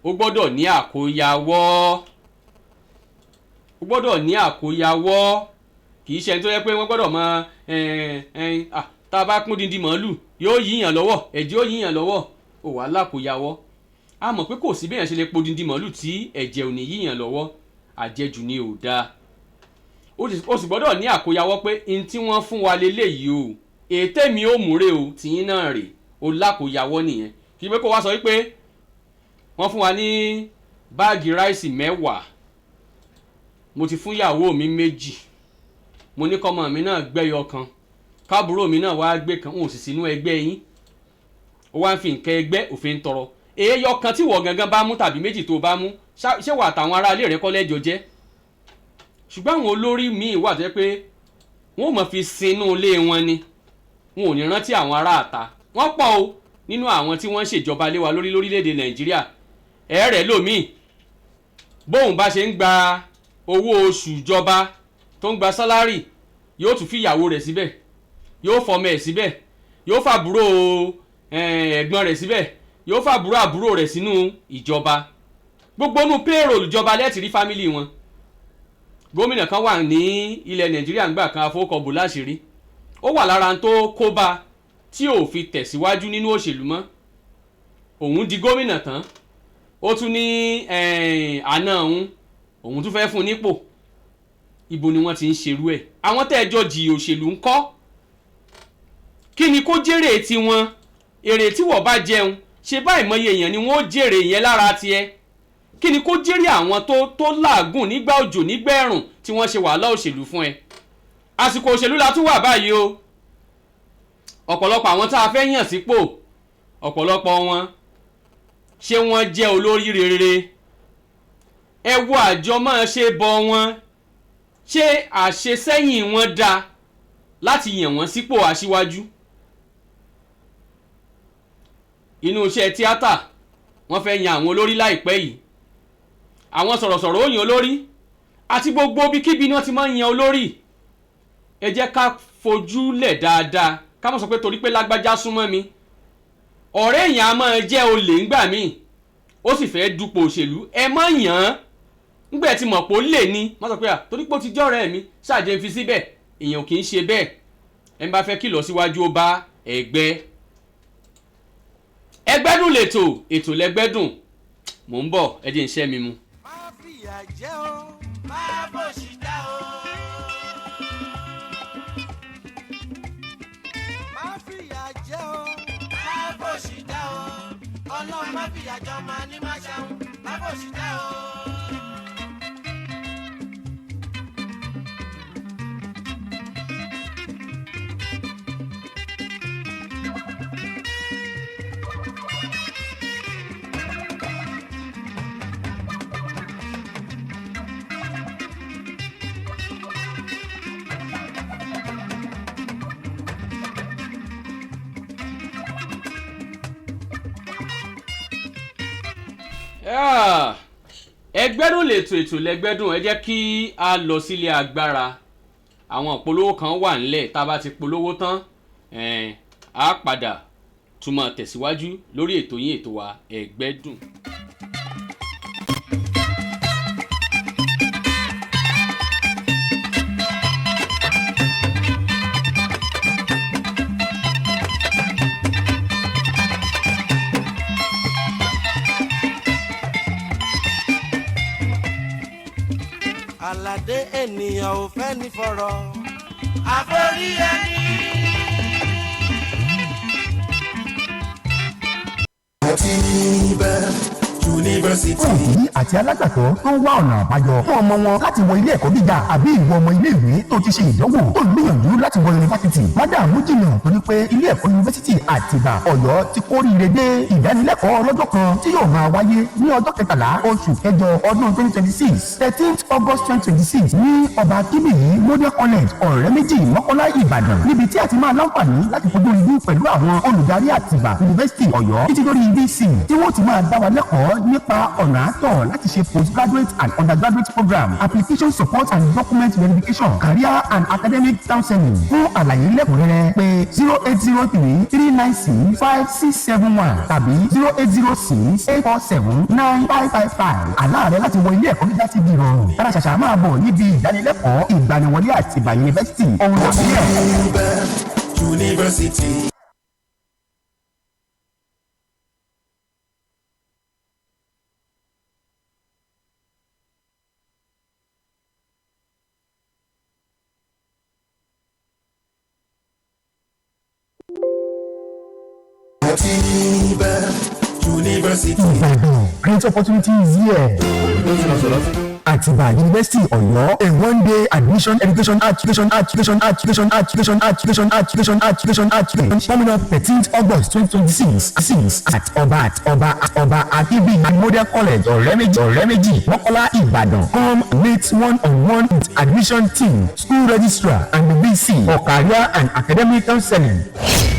Ó gbọ́dọ̀ ní àkóyawọ́, ó gbọ́dọ̀ ní àkóyawọ́. Kì í ṣe ẹni tó yẹ pé wọ́n gbọ́dọ̀ mọ tá a bá kún díndín màálù yóò yíyàn lọ́wọ́, ẹ̀jẹ̀ yóò yíyàn lọ́wọ́. Ó wà lákòyawọ́. A mọ̀ pé kò sí bẹ́ẹ̀ ṣe lè po díndín màálù tí ẹ̀jẹ̀ ò ní yíyàn lọ́wọ́. Àjẹjù ni ò dáa. Ó sì gbọ́dọ̀ ní àkóyawọ́ pé n tí wọ́n fún wa leléyìí o, ètè mi ò múre o, tìyín náà rè o, lákòyawọ́ nìyẹn. Kì í pé kó wá sọ wípé wọ́n fún wa ní báàgì ráìsì 10, mo ti fún ìyàwó mi 2, mo ní kọ́mọ mi náà gbẹ́yọ kan, káàbúrò mi náà wàá gbé kan, òun sì sínú ẹgbẹ́ yín. Ó wá ń fi nǹkan ẹgbẹ́ òfin tọrọ. Èèyàn kan tí wọ̀ gangan bá mú tàbí 2 tó bá mú, ṣé wà àtàwọn aráalé rẹ kọ́ lẹ́jọ́ jẹ́? Ṣùgbọ́n àwọn olórí míì wà tó jẹ́ pé wọ́n ò mọ̀ fi sinú ilé wọn ni, wọn ò ní rántí àwọn aráàta. Wọ́n pọ̀ o nínú àwọn tí wọ́n ń ṣèjọba lé wa lórí lórílẹ̀‐èdè Nàìjíríà. Ẹ̀ẹ́rẹ̀ lòmíì bóun bá ṣe ń gba owó oṣù ìjọba tó ń gba sálárì, yóò tún fi ìyàwó rẹ̀ síbẹ̀, yóò fọmọ ẹ̀ síbẹ̀, yóò fàbúrò ẹ̀gbọ́n rẹ̀ síbẹ̀, yóò fàbúrò àbúrò rẹ̀ sínú ìjọba. Gbogbo inú payroll ìjọba lẹ́ẹ̀tì rí fámìlì wọn. Gómìnà kan wà ní ilẹ̀ Nàìjíríà ńgbà kan, afọwọ́kọ̀bù láṣìírí, ó wà lára tó kóbá tí ò fi tẹ̀síwájú nínú òṣèlú mọ́. Òun di gómìnà tán, ó tún ní àna òun, òun tún fẹ́ fún un nípò. Ibo ni wọ́n ti ń ṣerú ẹ̀? Àwọn tẹ́ ẹ jọ jìyà òṣèlú ń kọ́, kí ni kó jèrè tiwọn? Èrè tí wọ́n bá jẹun ṣe báyìí, mọye èèyàn ni wọ́n ó jèrè yẹn lára tiẹ̀. Kí ni kó jèrè àwọn tó làágùn nígbà òjò nígbà ẹ̀rùn tí wọ́n ṣe wàhálà òṣèlú fún ẹ? Àsìkò òṣèlú la tún wà báyìí o. Ọ̀pọ̀lọpọ̀ àwọn tá a fẹ́ yàn sípò, ọ̀pọ̀lọpọ̀ wọn ṣé wọ́n jẹ́ olórí rere? Ẹ wo àjọ máa ṣe bọ wọn, ṣé àṣesẹ́yìn wọn dáa láti yàn wọ́n sípò aṣíwájú? Inú iṣẹ́ tíátà wọ́n fẹ́ yan àwọn olórí láìpẹ́ yìí. Àwọn sọ̀rọ̀sọ̀rọ̀ ó yan olórí, àti gbogbo ibikíbi ni wọ́n ti máa ń yan olórí. Ẹ jẹ́ ká fojú lẹ̀ dáadáa, ká má sọ pé torí pé lágbájá súnmọ́ mi. Ọ̀rẹ́ èèyàn á máa jẹ́ olè ńgbà míì, ó sì fẹ́ dupò òṣèlú, ẹ má yàn án ńgbẹ́ tí mọ̀ pé ó lè ní. Má sọ pé à torí pé ó ti jẹ́ ọ̀rẹ́ mi ṣáàjẹ́ ń fi síbẹ̀. Èèyàn kì í ṣe bẹ́ẹ̀. Ẹ bá fẹ́ kìlọ̀ síwájú ó bá ẹgbẹ́. Ẹgbẹ́dùn lètò, ètò lẹ́gbẹ́dùn. Mò ń bọ̀, ẹ jẹ́ ń ṣẹ́ mi mu. Má fìyà jẹ o, má bòṣì dá o. Má fìyà jẹ o, má bòṣì dá o. Ọlọ́run má fìyà jọ máa ní má ṣàwọn, má bòṣì dá o. Ẹgbẹ́dùn lètò, ètò lẹ́gbẹ́dùn. Ẹ jẹ́ kí a lọ sílé agbára. Àwọn ìpolówó kan wà nílẹ̀, tá a bá ti polówó tán á padà túmọ̀ tẹ̀síwájú lórí ètò yín, ètò wa Ẹgbẹ́dùn. Àlàdé ènìyàn ò fẹ́ ní fọ̀rọ̀ àforí ẹni. Àti ibẹ̀ University. Òbí àti alágbàtọ́ tó ń wá ọ̀nà àbáyọ fún ọmọ wọn láti wọ ilé ẹ̀kọ́ gíga, àbí ìwọ ọmọ ilé ìwé tó ti ṣe ìdánwò tó ń gbìyànjú láti wọ yunifásitì, má dààmú jìnnà, torí pé ilé ẹ̀kọ́ yunifásitì Àtìbà Ọ̀yọ́ ti kóríire dé. Ìdánilẹ́kọ̀ọ́ ọlọ́jọ́ kan tí yóò máa wáyé ní ọjọ́ 13 oṣù kẹjọ ọdún 2026, 13th August 2026, ní Ọba Kíbìyí Model College, Ọ̀rẹ́ Méjì, Mọ́kọ́lá, Ìbàdàn, níbi tí a ti máa láǹfààní láti fojú ibi pẹ̀lú àwọn olùdarí Àtìbà Yunifásitì Ọ̀yọ́ títí lórí VC, tí wọ́n ti máa dá wa lẹ́kọ̀ọ́. Ìdánilẹ́kọ̀ọ́ nípa ọ̀nà àtọ̀ láti ṣe postgraduate and undergraduate program, application support and document verification, career and academic counseling. Fún àlàyé lẹ́kùnrẹ́rẹ́, pé 08033965671 tàbí 08068479555. Àlá rẹ láti wọ ilé ẹ̀kọ́ gíga ti di ìrọ̀rùn. Tara ṣàṣà máa bọ̀ níbi ìdánilẹ́kọ̀ọ́ ìgbaniwọlé Àtìbà Yunifásítì. Ohun àbílẹ̀. University. Atiba University. Ìbàdàn, great opportunity is here. Atiba University Ọ̀yọ́, a one day admission education education education education education education education education education coming up 13th August 2026 six at Ọba Akibi Model College, Ọ̀rẹ́méjì, Ọ̀rẹ́méjì, Mọ́kọ́lá, Ìbàdàn. Come meet one on one with admission team, school registrar and the VC for career and academic counseling,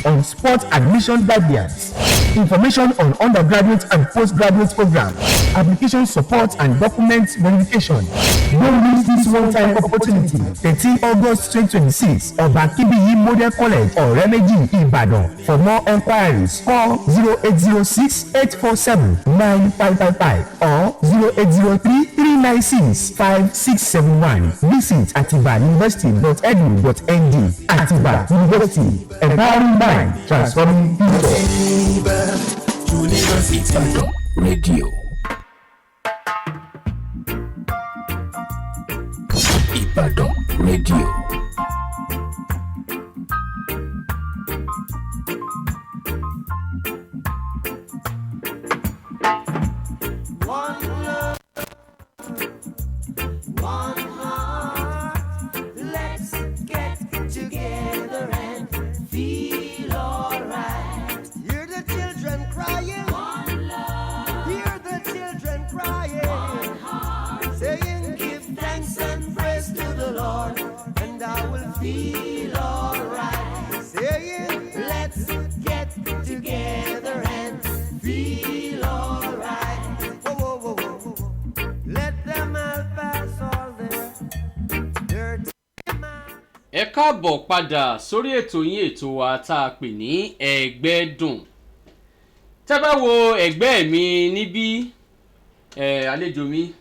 on spot admission guidance, information on undergraduate and postgraduate programs, application support and document verification. Don't miss this one-time opportunity. 13 August 2026, Ọba Akibiyi Model College, Ọ̀rẹ́méjì, Ìbàdàn. For more enquiries, call 0806 847 9555 or 0803 396 5671. Visit atibauniversity.edu.ng. Atiba University, empowering mind, transforming future. Atiba University. Radio. Ìbàdàn Radio. One love, one heart. Let's get together and feel alright. Hear the children crying. One love, Hear the children crying. One heart. Saying, "Give thanks and praise to the Lord, and I will feel alright." Saying, "Let's get together and feel alright." Whoa, whoa, whoa, whoa, whoa. Let them all pass all their dirty minds. Ẹ káàbọ̀ padà sórí ètò yín, ètò wa tá a pè ní Ẹ̀gbẹ́dùn. Tẹ́ bá wo ẹ̀gbẹ́ mi níbí, ẹ̀ àlejò mi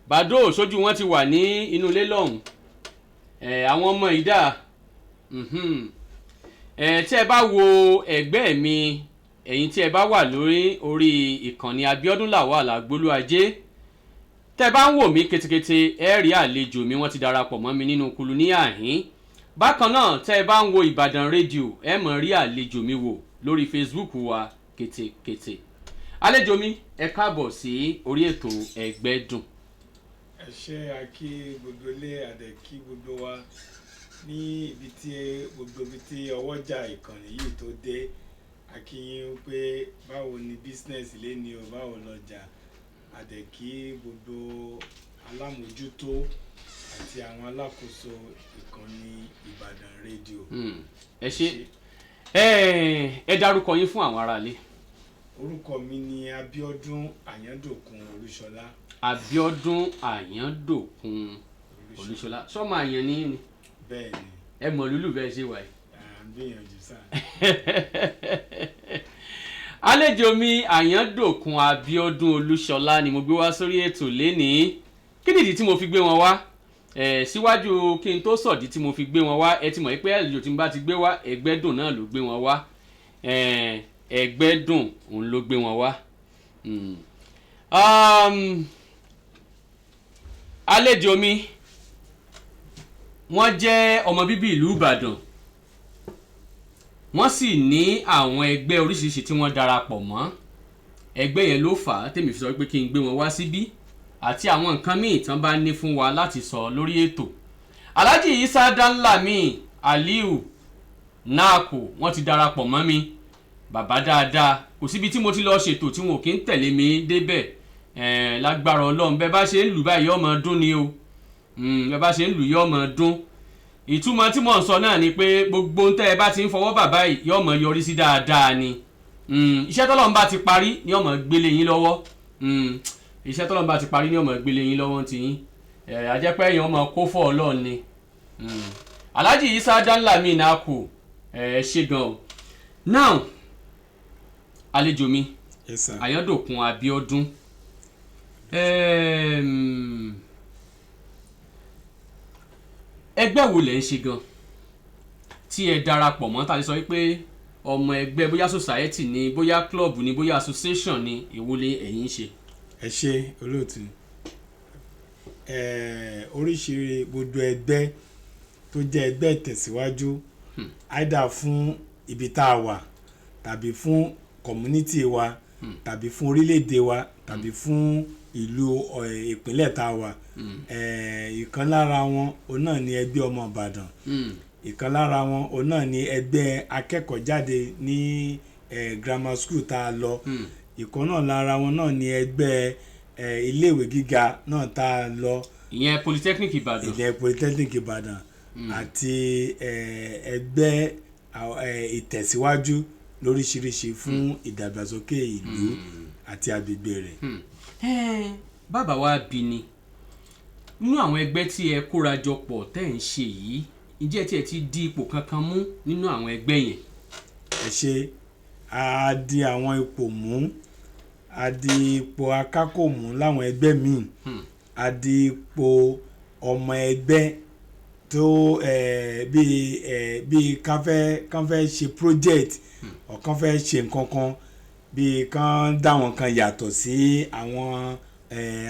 Bàdó sójú wọn ti wà ní inú ilé lọ́hùn. Ẹ̀ àwọn ọmọ ìdá ẹ̀ tí ẹ bá wo ẹ̀gbẹ́ mi, ẹ̀yin tí ẹ bá wà lórí orí ìkànnì Abíọ́dún Lawal Agbolúajé, tẹ́ bá ń wò mí ketekete, ẹ rí àlejò mi, wọ́n ti darapọ̀ mọ́ mi nínú kulu ní àhín. Bákan náà, tẹ́ ẹ bá ń wo Ìbàdàn Rédíò, ẹ mọ̀ rí àlejò mi wò lórí Facebook wa ketekete. Àlejò mi, ẹ káàbọ̀ sí orí ètò Ẹ̀gbẹ́dùn. Ẹ ṣe, àkí gbogbo ilé, àdẹ kí gbogbo wa ní ibi tí gbogbo ibi tí ọwọ́jà ìkànnì yìí tó dé. A kí yín pé báwo ni business lé ní o, báwo lọjà. A dẹ̀ kí gbogbo alámòjútó àti àwọn alákòóso ìkànnì Ìbàdàn Rédíò. Ẹ ṣe. Ẹ dárúkọ yín fún àwọn aráalé. Orúkọ mi ni Abíọ́dún Àyándòkun Olúṣọlá. Abíọ́dún Àyándòkun Olúṣọlá, sọmọ àyàn ní ni? Bẹ́ẹ̀ ni. Ẹ mọ̀ lúlù bẹ́ẹ̀ ṣe wà yìí. À ń gbìyànjú sáà. Àlejò mi Àyándòkun Abíọ́dún Olúṣọlá ni mo gbé wá sórí ètò lénìí. Kí nìdí tí mo fi gbé wọn wá? Ẹ síwájú kí n tó sọ̀dí tí mo fi gbé wọn wá, ẹ ti mọ̀ pé àlejò tí mo bá ti gbé wá, Ẹ̀gbẹ́dùn náà ló gbé wọn wá. Ẹ̀gbẹ́dùn òun ló gbé wọn wá. Àlejò mi, wọ́n jẹ́ ọmọ bíbí ìlú Ìbàdàn, wọ́n sì ní àwọn ẹgbẹ́ oríṣiríṣi tí wọ́n darapọ̀ mọ́. Ẹgbẹ́ yẹn ló fà á tèmi fi sọ pé kí n gbé wọn wá síbí, àti àwọn nǹkan míì tán bá ní fún wa láti sọ lórí ètò. Alhaji Isa Danlami Aliu Naako, wọ́n ti darapọ̀ mọ́ mi. Bàbá dáadáa, kò síbi tí mo ti lọ ṣètò tí wọn ò kí ń tẹ̀lé mi débẹ̀. Lágbára Ọlọ́run, bẹ́ẹ̀ bá ṣe ń lù báyìí, ọmọ dún ni o. Bẹ́ẹ̀ bá ṣe ń lù, yọ ọmọ dún. Ìtumọ̀ tí mò ń sọ náà ni pé gbogbo ń tẹ́ ẹ bá ti ń fọwọ́ bàbá yìí, yọ ọmọ yọrí sí dáadáa ni. Iṣẹ́ tọ́lọ́run bá ti parí ni ọmọ gbélé yín lọ́wọ́. Iṣẹ́ tọ́lọ́run bá ti parí ni ọmọ gbélé yín lọ́wọ́ ti yín. Àjẹpẹ́ yẹn ọmọ kó fọ́ Ọlọ́run ni. Alhaji Isa Danlami Naku, ẹ ṣé gan o. Now, àlejò mi, Yes, sir. Àyàndòkun Abíọ́dún, ẹgbẹ́ wo lẹ̀ ń ṣe gan tí ẹ darapọ̀ mọ́ tàbí sọ wípé ọmọ ẹgbẹ́, bóyá society ni, bóyá club ni, bóyá association ni, èwo lè ẹ̀yin ń ṣe? Ẹ ṣe, olóòtú. Oríṣiríṣi gbogbo ẹgbẹ́ tó jẹ́ ẹgbẹ́ ìtẹ̀síwájú, either fún ibi tá a wà, tàbí fún community wa, tàbí fún orílẹ̀-èdè wa, tàbí fún ìlú, ìpínlẹ̀ tá a wà. Ìkan lára wọn òun náà ni ẹgbẹ́ ọmọ Ìbàdàn. Ìkan lára wọn òun náà ni ẹgbẹ́ akẹ́kọ̀ọ́jáde ní grammar school tá a lọ. Ìkan náà lára wọn náà ni ẹgbẹ́ iléèwé gíga náà tá a lọ. Ìyẹn Polytechnic Ìbàdàn. Ìyẹn Polytechnic Ìbàdàn, àti ẹgbẹ́ ìtẹ̀síwájú lóríṣiríṣi fún ìdàgbàsókè ìlú àti agbègbè rẹ̀. Bàbá wa bí ni nínú àwọn ẹgbẹ́ tí ẹ kóra jọ pọ̀ tẹ́ ń ṣe yìí, ǹjẹ́ tí ẹ ti di ipò kankan mú nínú àwọn ẹgbẹ́ yẹn? Ẹ ṣe. A di àwọn ipò mú. A di ipò akákò mú láwọn ẹgbẹ́ míì. A di ipò ọmọ ẹgbẹ́ tó bíi kán fẹ́ ṣe project, ọ̀kan fẹ́ ṣe nǹkan kan, bíi kán dá wọn kan yàtọ̀ sí àwọn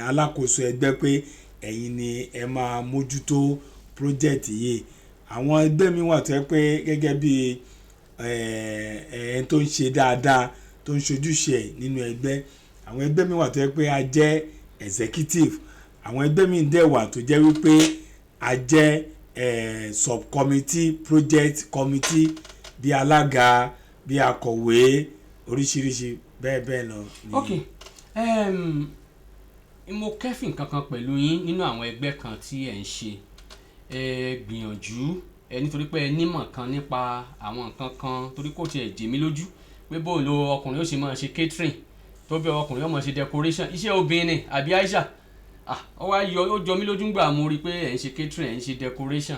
alákòóso ẹgbẹ́ pé ẹ̀yin ni ẹ máa mójútó project yìí. Àwọn ẹgbẹ́ mi wà tó yẹ pé gẹ́gẹ́ bí ẹni tó ń ṣe dáadáa, tó ń ṣojúṣe ẹ̀ nínú ẹgbẹ́. Àwọn ẹgbẹ́ mi wà tó yẹ pé a jẹ́ executive. Àwọn ẹgbẹ́ mi dẹ̀ wà tó jẹ́ wípé a jẹ́ subcommittee, project committee, bí alága, bí akọ̀wé, oríṣiríṣi bẹ́ẹ̀ bẹ́ẹ̀ lọ. Ok, mo kẹ́fìn kankan pẹ̀lú yín nínú àwọn ẹgbẹ́ kan tí ẹ̀ ń ṣe. Ẹ gbìyànjú ẹ, nítorí pé ẹ nímọ̀ kan nípa àwọn nǹkan kan, torí kò tiẹ̀ jì mí lójú pé bóun lo ọkùnrin ó sì máa ṣe catering, tó bí ọkùnrin ó máa ṣe decoration, iṣẹ́ obìnrin ni, àbí Aisha? Ah, ó wá yọ, ó jọ mí lójú gbà mo rí i pé ẹ̀ ń ṣe catering, ẹ̀ ń ṣe decoration.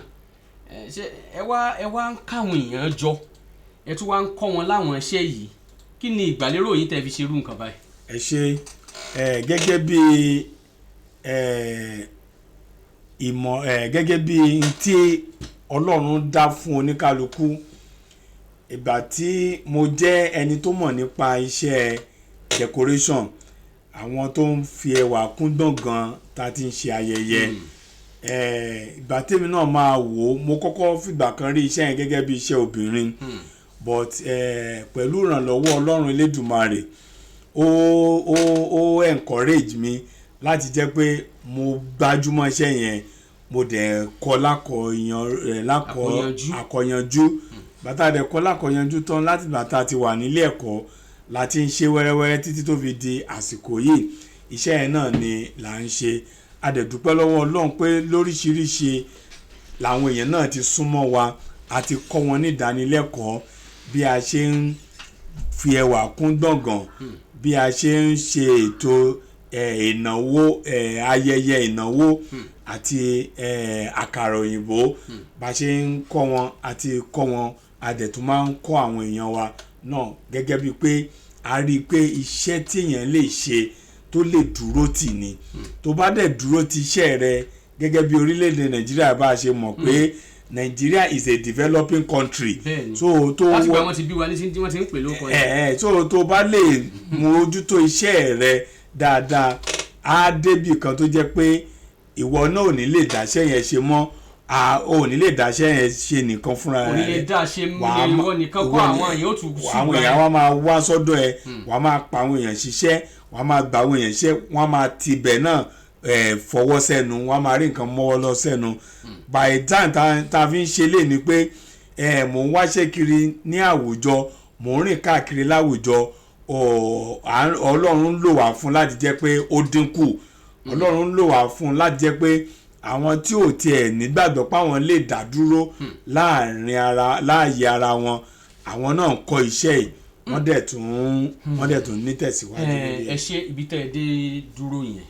Ẹ ṣe ẹ wá ń káwọn èèyàn jọ, ẹ tún wá ń kọ́ wọn láwọn iṣẹ́ yìí. Kí ni ìgbàlérò yín tẹ́ fi ṣerú nǹkan báyìí? Ẹ ṣe. Ẹ gẹ́gẹ́ bí ẹ ìmọ̀, ẹ gẹ́gẹ́ bí n tí Ọlọ́run dá fún oníkálukú, ìgbà tí mo jẹ́ ẹni tó mọ̀ nípa iṣẹ́ decoration, àwọn tó ń fi ẹwà kún gbọ̀ngàn tá a ti ń ṣe ayẹyẹ, ìgbà tèmi náà máa wò ó, mo kọ́kọ́ fìgbà kan rí iṣẹ́ yẹn gẹ́gẹ́ bí iṣẹ́ obìnrin, but pẹ̀lú ìrànlọ́wọ́ Ọlọ́run Elédùmarè, ó encourage mi láti jẹ́ pé mo gbájúmọ́ iṣẹ́ yẹn. Mo dẹ̀ kọ́ lákọ̀ọ́yàn ẹ̀ lákọ̀ Àkọyanjú. Àkọyanjú. Bàtà dẹ̀ kọ́ lákọ̀ọ́yanjú tán, láti bàtà ti wà nílé ẹ̀kọ́ la ti ń ṣe wẹ́rẹ́wẹ́rẹ́ títí tó fi di àsìkò yìí. Iṣẹ́ yẹn náà ni là ń ṣe. A dẹ̀ dúpẹ́ lọ́wọ́ Ọlọ́run pé lóríṣiríṣi làwọn èèyàn náà ti súnmọ́ wa. A ti kọ́ wọn ní ìdánilẹ́kọ̀ọ́ bí a ṣe ń fi ẹwà kún gbọ̀ngàn, bí a ṣe ń ṣe ètò ìnáwó, ayẹyẹ ìnáwó àti àkàrà òyìnbó. Bá a ṣe ń kọ́ wọn, àti kọ́ wọn, a dẹ̀ tún máa ń kọ́ àwọn èèyàn wa náà gẹ́gẹ́ bíi pé a rí i pé iṣẹ́ tí èèyàn lè ṣe tó lè dúró tì ní. Tó bá dẹ̀ dúró ti iṣẹ́ rẹ, gẹ́gẹ́ bí orílẹ̀-èdè Nàìjíríà, bá a ṣe mọ̀ pé Nigeria is a developing country. So tó Láti gba wọn ti bí wa ní tí wọ́n ti ń pè lóko ẹ ẹ, so tó bá lè mójútó iṣẹ́ rẹ dáadáa, á débì kan tó jẹ́ pé ìwọ náà ò ní lè dáṣẹ́ yẹn ṣe mọ́, a ò ní lè dáṣẹ́ yẹn ṣe nìkan fúnra Kò ní lè rẹ. dá ṣe. Wàá Ìwọ nìkan kọ́, àwọn èèyàn ó tún àwọn èèyàn wa máa wá sọ́dọ̀ ẹ, wàá máa pa àwọn èèyàn ṣiṣẹ́, wàá máa gba àwọn èèyàn ṣiṣẹ́, wọ́n á máa tibẹ̀ náà fọwọ́ sẹ́nu, wọ́n á máa rí nǹkan mọ́wọ́ lọ sẹ́nu. By the time tá a fi ń ṣe lé ni pé mò ń wáṣẹ́ kiri ní àwùjọ, mò ń rìn káàkiri láwùjọ, Ọlọ́run ń lò wá fún láti jẹ́ pé ó dínkù. Ọlọ́run ń lò wá fún láti jẹ́ pé àwọn tí ò tiẹ̀ nígbàgbọ́ páwọn lè dá dúró láàrin ara, láàyè ara wọn, àwọn náà ń kọ́ iṣẹ́ yìí. Wọ́n dẹ̀ tún ní tẹ̀síwájú lórí Ẹ ẹ̀. ṣe ibi tẹ́ ẹ dé dúró yẹn,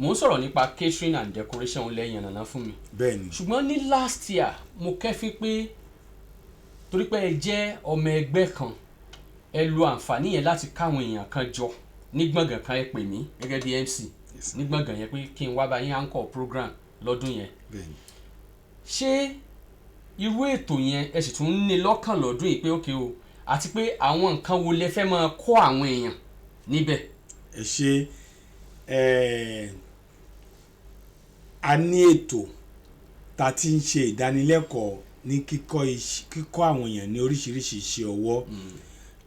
mò ń sọ̀rọ̀ nípa catering and decoration lẹ́yìn ànàná fún mi. Bẹ́ẹ̀ ni. Ṣùgbọ́n ní last year, mo kẹ́fín pé torí pé ẹ jẹ́ ọmọ ẹgbẹ́ kan, ẹ lo àǹfààní yẹn láti káwọn èèyàn kan jọ ní gbọ̀ngàn kan. Ẹ pè mí gẹ́gẹ́ bí MC ní gbọ̀ngàn yẹn pé kí n wá bá yín anchor program lọ́dún yẹn. Bẹ́ẹ̀ ni. Ṣé irú ètò yẹn, ẹ sì tún ní lọ́kàn lọ́dún yìí pé ókè o, àti pé àwọn nǹkan wo lẹ fẹ́ máa kọ́ àwọn èèyàn níbẹ̀? Ẹ ṣe. A ní ètò tá a ti ń ṣe ìdánilẹ́kọ̀ọ́ ní kíkọ́ àwọn èèyàn ní oríṣiríṣi iṣẹ́ ọwọ́.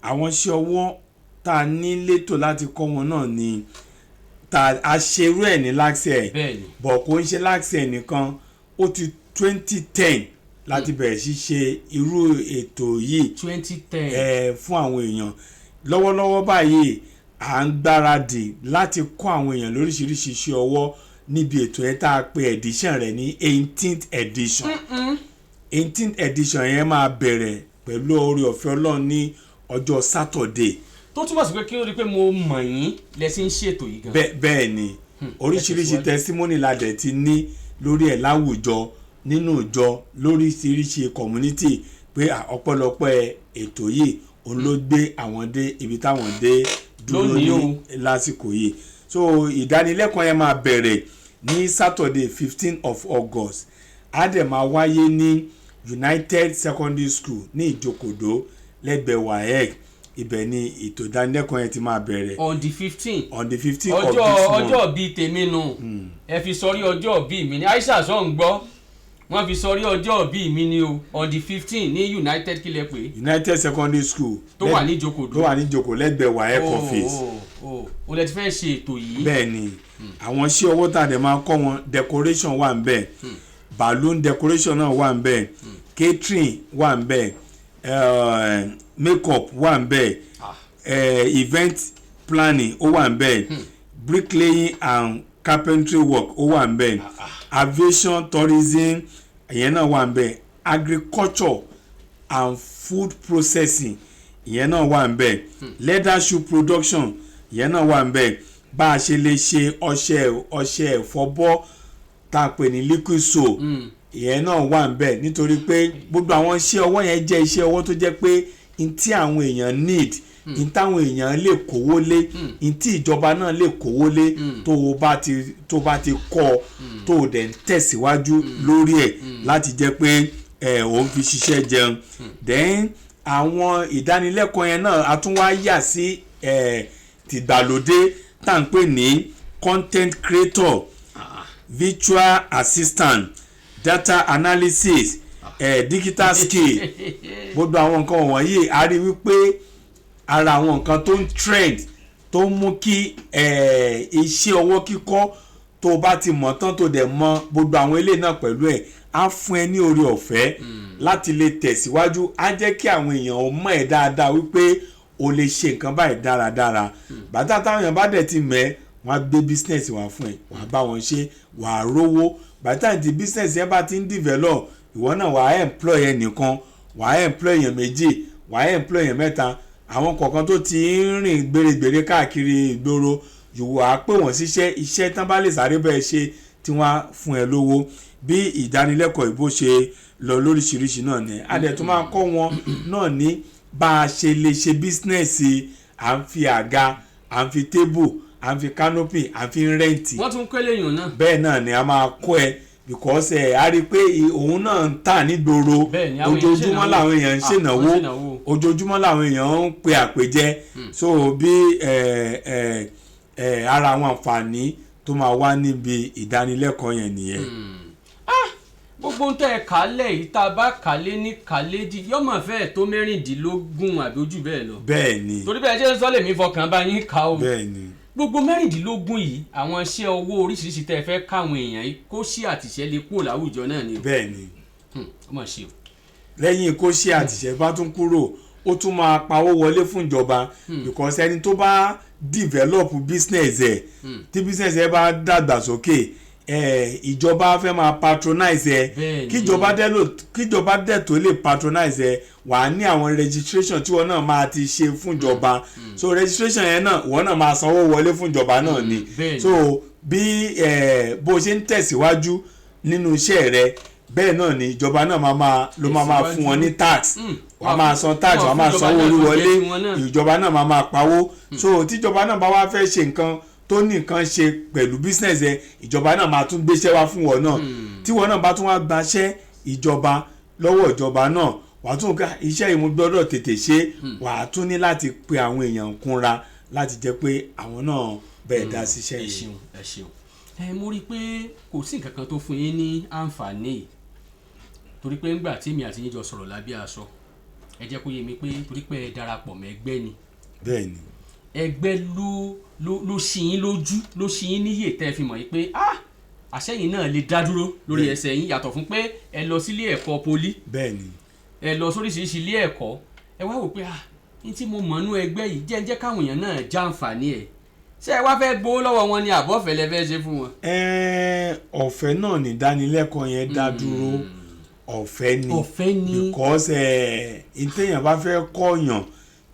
Àwọn iṣẹ́ ọwọ́ tá a ní létò láti kọ́ wọn náà ni tá a ṣerú ẹ̀ ní last year. Bọ̀ kò ń ṣe last year nìkan, ó ti 2010 láti bẹ̀rẹ̀ sí ṣe irú ètò yìí. 2010. Ẹ fún àwọn èèyàn lọ́wọ́lọ́wọ́ báyìí, à ń gbáradì láti kọ́ àwọn èèyàn lóríṣiríṣi iṣẹ́ ọwọ́ níbi ètò yẹn tá a pe edition rẹ̀ ní 18th edition. 18th edition yẹn máa bẹ̀rẹ̀ pẹ̀lú oore ọ̀fẹ́ Ọlọ́run ní ọjọ́ Saturday. Tó túmọ̀ sí pé kí ó rí i pé mo mọ̀ yín lẹ ti ń ṣètò yìí gan. Bẹ́ẹ̀ ni, oríṣiríṣi Ẹ tẹ̀síwájú. Testimony la dẹ̀ ti ní lórí ẹ̀ láwùjọ, nínú ìjọ, lóríṣiríṣi community pé ọpẹ́lọpẹ́ ètò yìí, òun ló gbé àwọn dé ibi táwọn dé dúró lónìí ní o. lásìkò yìí. So ìdánilẹ́kọ̀ọ́ yẹn máa bẹ̀rẹ̀ ní Saturday 15 of August. Á dẹ̀ máa wáyé ní United Secondary School ní Ìjókòdó, lẹ́gbẹ̀ẹ́ WAEC. Ibẹ̀ ni ètò ìdánilẹ́kọ̀ọ́ yẹn ti máa bẹ̀rẹ̀. On the 15. On the 15 of ọjọ́ this month. Ọjọ́ bíi tèmi nù. Ẹ fi sọrí ọjọ́ bíi mi ni. Aisha sọ ń gbọ́, wọ́n fi sọrí ọjọ́ bíi mi ni o. On the 15 ní United, kílẹ̀ pé? United Secondary School. Tó wà ní Ìjókòdó. Tó wà ní Ìjókòó, lẹ́gbẹ̀ẹ́ WAEC office. O lẹ ti fẹ́ ṣe ètò yìí. Bẹ́ẹ̀ ni. Àwọn iṣẹ́ ọwọ́ tá a dẹ̀ máa kọ́ wọn, decoration wà ń bẹ̀, balloon decoration náà wà ń bẹ̀, catering wà ń bẹ̀, makeup wà ń bẹ̀, event planning ó wà ń bẹ̀, bricklaying and carpentry work ó wà ń bẹ̀, aviation tourism ìyẹn náà wà ń bẹ̀, agriculture and food processing ìyẹn náà wà ń bẹ̀, leather shoe production ìyẹn náà wà ń bẹ̀, bá a ṣe lè ṣe ọṣẹ ìfọbọ́ tá a pè ní liquid soap, ìyẹn náà wà ń bẹ̀, nítorí pé gbogbo àwọn iṣẹ́ ọwọ́ yẹn jẹ́ iṣẹ́ ọwọ́ tó jẹ́ pé n tí àwọn èèyàn need, n táwọn èèyàn lè kówó lé, n tí ìjọba náà lè kówó lé, tó bá ti kọ́ ọ, tó o dẹ̀ ń tẹ̀síwájú lórí ẹ̀ láti jẹ́ pé ẹ̀ ò ń fi ṣiṣẹ́ jẹun. Then àwọn ìdánilẹ́kọ̀ọ́ yẹn náà, a tún wá yà sí ẹ̀ tìgbàlódé tá à ń pè ní content creator, virtual assistant, data analysis, digital skill. Gbogbo àwọn nǹkan wọ̀nyí, a rí wípé ara àwọn nǹkan tó ń trend, tó ń mú kí iṣẹ́ ọwọ́ kíkọ́, tó o bá ti mọ̀ tán, tó dẹ̀ mọ̀ gbogbo àwọn eléyìí náà pẹ̀lú ẹ̀, á fún ẹ ní oore ọ̀fẹ́ láti lè tẹ̀síwájú. Á jẹ́ kí àwọn èèyàn ó mọ̀ ẹ́ dáadáa wípé o lè ṣe nǹkan báyìí dáradára. Bàtà táwọn èèyàn bá dẹ̀ ti mọ̀ ẹ́, wọ́n á gbé business wá fún ẹ, wàá bá wọn ṣe, wàá rówó. Bàtà tí business yẹn bá ti ń develop, ìwọ náà wàá employ ẹnìkan, wàá employ èèyàn méjì, wàá employ èèyàn mẹ́ta. Àwọn kọ̀ọ̀kan tó ti ń rìn gbèrègbèrè káàkiri ìgboro, yòówó á pè wọ́n síṣẹ́, iṣẹ́ tán bá lè sáré bẹ́ẹ̀ ṣe tí wọ́n á fún ẹ lówó. Bí ìdánilẹ́kọ̀ọ́ ìbò ṣe lọ lóríṣiríṣi náà ni a dẹ̀ tún máa kọ́ wọn náà ní bá a ṣe lè ṣe business. À ń fi àga, à ń fi table, à ń fi canopy, à ń fi rent. Wọ́n tún kọ́ eléyìí náà. Bẹ́ẹ̀ náà ni a máa kọ́ ẹ, because ẹ a rí i pé òun náà ń tà nígboro. Bẹ́ẹ̀ ni, àwọn èèyàn ń Ojoojúmọ́ ṣènáwó. làwọn èèyàn ń Ah, ṣènáwó. wọ́n ń ṣènáwó. Ojoojúmọ́ làwọn èèyàn ń pe àpèjẹ. So bí ẹ ẹ ẹ ara àwọn àǹfààní tó máa wá níbi ìdánilẹ́kọ̀ọ́ yẹn nìyẹn. Gbogbo ń tẹ́ ẹ kálẹ̀ yìí, tá a bá kálé ní kàléjì, yóò mọ̀ fẹ́ẹ̀ tó 16 àbí ojú bẹ́ẹ̀ lọ. Bẹ́ẹ̀ ni. Torí bẹ́ẹ̀ ṣe ń sọ, lèmi fọkàn bá yín kà o. Bẹ́ẹ̀ ni. Gbogbo 16 yìí, àwọn iṣẹ́ ọwọ́ oríṣiríṣi tẹ́ ẹ fẹ́ káwọn èèyàn yìí kó sí àtìṣẹ́ lè kúrò láwùjọ náà ni o. Bẹ́ẹ̀ ni. Ó mà ṣe o. Lẹ́yìn kó ṣe àtìṣẹ́ bá tún kúrò, ó tún máa pawó wọlé fún ìjọba, because ẹni tó bá develop business ẹ̀, tí business ẹ̀ bá dàgbàsókè Ìjọba fẹ́ máa patronize ẹ. Kíjọba dẹ̀ tó lè patronize ẹ, wà á ní àwọn registration tí wọ́n náà máa ti ṣe fúnjọba. So registration yẹn náà, wọ́n náà máa sanwó wọlé fúnjọba náà ni. So bí bó ṣe ń tẹ̀síwájú nínú iṣẹ́ rẹ, bẹ́ẹ̀ náà ni ìjọba náà máa ló máa fún wọn ní tax. Wàá máa san tax, wàá máa sanwó orí wọlé, ìjọba náà máa pawó. So tíjọba náà bá wá fẹ́ ṣe nǹkan tó ní nǹkan ṣe pẹ̀lú business ẹ, ìjọba náà máa tún gbéṣẹ́ wá fún wọn náà. Tí wọn náà bá tún wá gbaṣẹ́ ìjọba lọ́wọ́ ìjọba náà, wàá tún ká iṣẹ́ yìí, mo gbọ́dọ̀ tètè ṣe. Wàá tún ní láti pe àwọn èèyàn kúnra láti jẹ́ pé àwọn náà bẹ́ẹ̀ dá síṣẹ́ Ẹ yìí. ṣeun, ẹ ṣeun. Ẹ mo rí i pé kò sí nǹkan kan tó fún yín ní àǹfààní yìí, torí pé ńgbà tí èmi àti yín jọ sọ̀rọ̀ lábẹ́ aṣọ, ẹ jẹ́ kó yé mi pé torí pé ẹ darapọ̀ mọ́ ẹgbẹ́ ni. Bẹ́ẹ̀ni. Ẹgbẹ́ ló ṣí yín lójú, ló ṣí yín níyè tẹ́ ẹ fi mọ̀ yín pé, ah, àṣẹyìn náà lè dá dúró lórí ẹsẹ̀ yín, yàtọ̀ fún pé ẹ lọ sílé ẹ̀kọ́ poli. Ẹ lọ sóríṣiríṣi ilé ẹ̀kọ́. Ẹ wá wò pé, ah, ní tí mo mọ̀ nú ẹgbẹ́ yìí jẹ́ ń jẹ́ káwọn èèyàn náà jàǹfààní ẹ̀. Ṣé ẹ wá fẹ́ gbowó lọ́wọ́ wọn ni, àbọ̀fẹ́ lẹ fẹ́ ṣe fún wọn? Ọ̀fẹ́ náà ní ìdánilẹ́kọ̀ọ́ yẹn dá dúró, ọ̀fẹ́ ni. Ọ̀fẹ́ ni. Because ìtẹ̀yàn bá fẹ́ kọ́yàn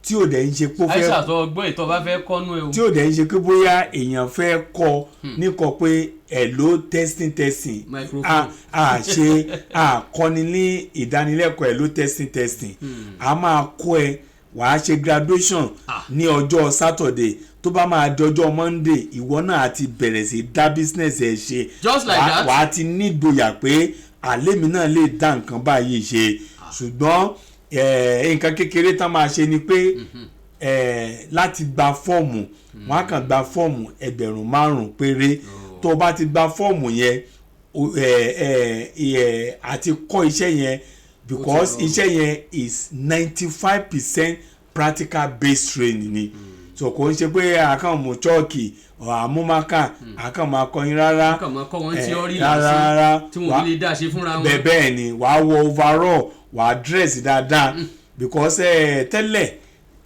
tí ò dẹ̀ ń ṣe pé ó fẹ́ Aisha, tó gbọ́ ìtọ́ bá fẹ́ kọ́nú ẹ o. Tí ò dẹ̀ ń ṣe pé bóyá èèyàn fẹ́ kọ́ níkọ pé hello, testing, testing. Microphone. A ṣe àkọ́ni ní ìdánilẹ́kọ̀ọ́ hello, testing, testing. A máa kọ́ ẹ, wàá ṣe graduation ní ọjọ́ Saturday. Tó bá máa di ọjọ́ Monday, ìwọ náà á ti bẹ̀rẹ̀ sí dá business ẹ ṣe. Just like that. Wàá ti nígboyà pé àlẹ́ mi náà lè dá nǹkan báyìí ṣe. Ṣùgbọ́n nǹkan kékeré tán máa ṣe ni pé láti gba fọ́ọ̀mù, wọ́n á kàn gba fọ́ọ̀mù 5,000 péré. Tó o bá ti gba fọ́ọ̀mù yẹn, àti kọ́ iṣẹ́ yẹn, because rọrùn. Iṣẹ́ yẹn is 95% practical based training ni. So kò ń ṣe pé àkàn mú chọ́ọ̀kì, àmú marker, àkàn máa kọ́ yín rárá. Kàn máa kọ́ wọn theory Rárá, lásán rárá. tí wọn ò ní lè dá ṣe fúnra wọn. Bẹ́ẹ̀ ni, wàá wọ overall, wàá dress dáadáa, because tẹ́lẹ̀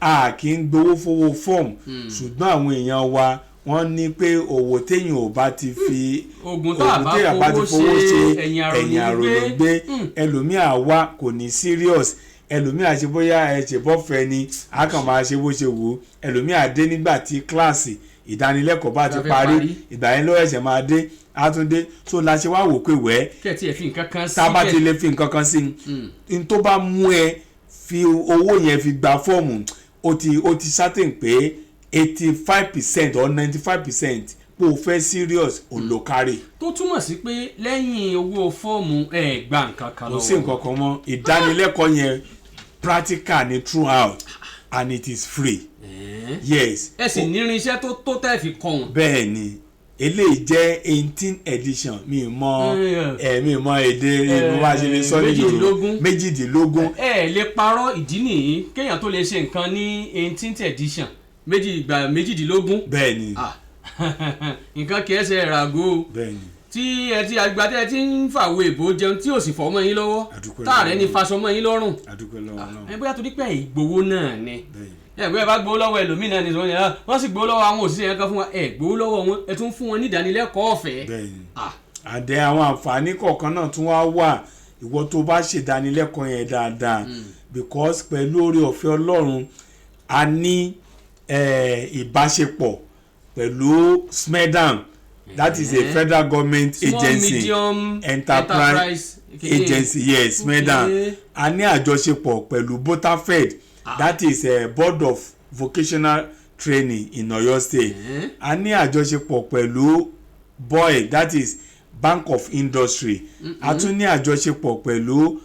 a kì í gbowó fowó fọ́ọ̀mù, ṣùgbọ́n àwọn èèyàn wa, wọ́n ní pé òwò téèyàn ò bá ti fi Oògùn tá a bá téèyàn bá ti fowó ṣe, ẹ̀yìn àrò ní ẹ̀yìn àrò ló gbé. Gbé ẹlòmíà wá kò ní serious, ẹlòmíà ṣe bóyá ẹ ṣe bọ́fẹ́ ni, a kàn máa ṣe bó ṣe wù ú. Ẹlòmíà dé nígbà tí kíláàsì ìdánilẹ́kọ̀ọ́ bá ti Bá fẹ́ parí, parí. ìgbà yẹn ló ẹ̀ṣẹ̀ máa dé, á tún dé. So la ṣe wá wò pé wẹ́ẹ́ Kẹ̀ tí ẹ fi nǹkan kan sí tá a bá ti lè fi nǹkan kan sí i, n tó bá mú ẹ fi owó yẹn fi gba fọ́ọ̀mù, ó ti certain pé 85% or 95% pé o fẹ́ serious, ò lò kárì. Tó túmọ̀ sí pé lẹ́yìn owó fọ́ọ̀mù, ẹ gba nǹkan kan Kò lọ́wọ́ sí nǹkan kan mọ́. Ìdánilẹ́kọ̀ọ́ yẹn practical ni throughout and it is free, yes. Ẹ sì ní irinṣẹ́ tó tó tẹ́ fi kọ́ wọn. Bẹ́ẹ̀ ni, eléyìí jẹ́ 18 edition. Mi mọ ẹ mi mọ èdè mo bá ṣe lè sọ ní Yorùbá. Méjìdínlógún. 18. Ẹ lè parọ́. Ìdí nìyí kéèyàn tó lè ṣe nǹkan ní 18th edition, méjì ìgbà 18. Bẹ́ẹ̀ ni. Nǹkan kì í ṣe ràgó o. Bẹ́ẹ̀ ni. Tí ẹ ti àgbà tẹ́ ẹ ti ń fàwọ èbó jẹun tí ò sì fọ́ mọ́ yín lọ́wọ́, Àdúpẹ́ táàrẹ́ lọ́wọ́. ní faṣọ mọ́ yín lọ́rùn. Àdúpẹ́ lọ́wọ́ náà. Ẹ bóyá torí pé ìgbowó náà ni ẹ bóyá bá gbowó lọ́wọ́ ẹlòmíì náà ni sọ yẹn, wọ́n sì gbowó lọ́wọ́ àwọn òṣìṣẹ́ yẹn kan fún wa. Ẹ gbowó lọ́wọ́ wọn, ẹ tún fún wọn ní ìdánilẹ́kọ̀ọ́ ọ̀fẹ́. Bẹ́ẹ̀ni, àdẹ àwọn àǹfààní kọ̀ọ̀kan náà tún wá wà. Ìwọ tó bá ṣèdánilẹ́kọ̀ọ́ yẹn dáadáa, because pẹ̀lú oore ọ̀fẹ́ Ọlọ́run, a ní ìbáṣepọ̀ pẹ̀lú SMEDAN, that is a federal government Small agency, medium enterprise enterprise agency, yes, SMEDAN. A ní àjọṣepọ̀ pẹ̀lú BOTAFED, that is a Board of Vocational Training in Oyo State. A ní àjọṣepọ̀ pẹ̀lú BOI, that is Bank of Industry. A tún ní àjọṣepọ̀ pẹ̀lú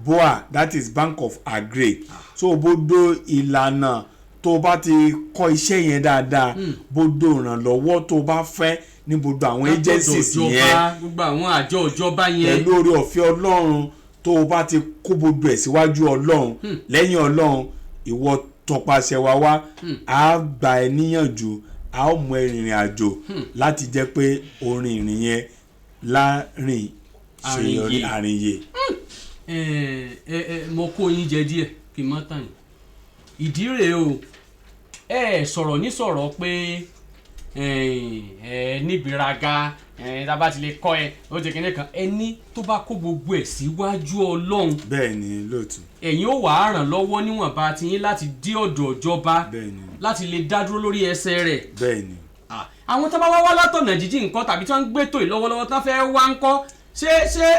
BOA, that is Bank of Agri. So gbogbo ìlànà tó bá ti kọ́ iṣẹ́ yẹn dáadáa, gbogbo ìrànlọ́wọ́ tó bá fẹ́ ní gbogbo àwọn agencies Látọ̀dọ̀ yẹn, ìjọba, gbogbo àwọn àjọ ìjọba yẹn, pẹ̀lú oore ọ̀fẹ́ Ọlọ́run, tó o bá ti kó gbogbo ẹ̀ síwájú Ọlọ́run, lẹ́yìn Ọlọ́run, ìwọ tọpasẹ̀ wa wá, á gbà ẹ́ níyànjú, á ó mú ẹ rìnrìn àjò láti jẹ́ pé orin ìrìn yẹn láàrin ṣèyọrí Àrìnyè. àrìnyè. Ẹ ẹ ẹ mo kó yín jẹ díẹ̀ kí n má tàn yín. Ìdí rèé o, ẹ sọ̀rọ̀ ní sọ̀rọ̀ pé Ẹ nígbéraga, ẹ tá a bá ti lè kọ́ ẹ, ó ti kíní kan, ẹni tó bá kó gbogbo ẹ̀ síwájú Ọlọ́run. Bẹ́ẹ̀ ni, lóòtú. Ẹ̀yin ó wàá ràn lọ́wọ́ níwọ̀nba tiyín láti dé ọ̀dọ̀ ìjọba, láti lè dá dúró lórí ẹsẹ̀ rẹ̀. Bẹ́ẹ̀ ni. Àwọn tó bá wá wá látọ̀nà jíjìn nǹkan tàbí tí wọ́n ń gbétò ìlọ́wọ́lọ́wọ́ tó fẹ́ wá ń kọ́, ṣé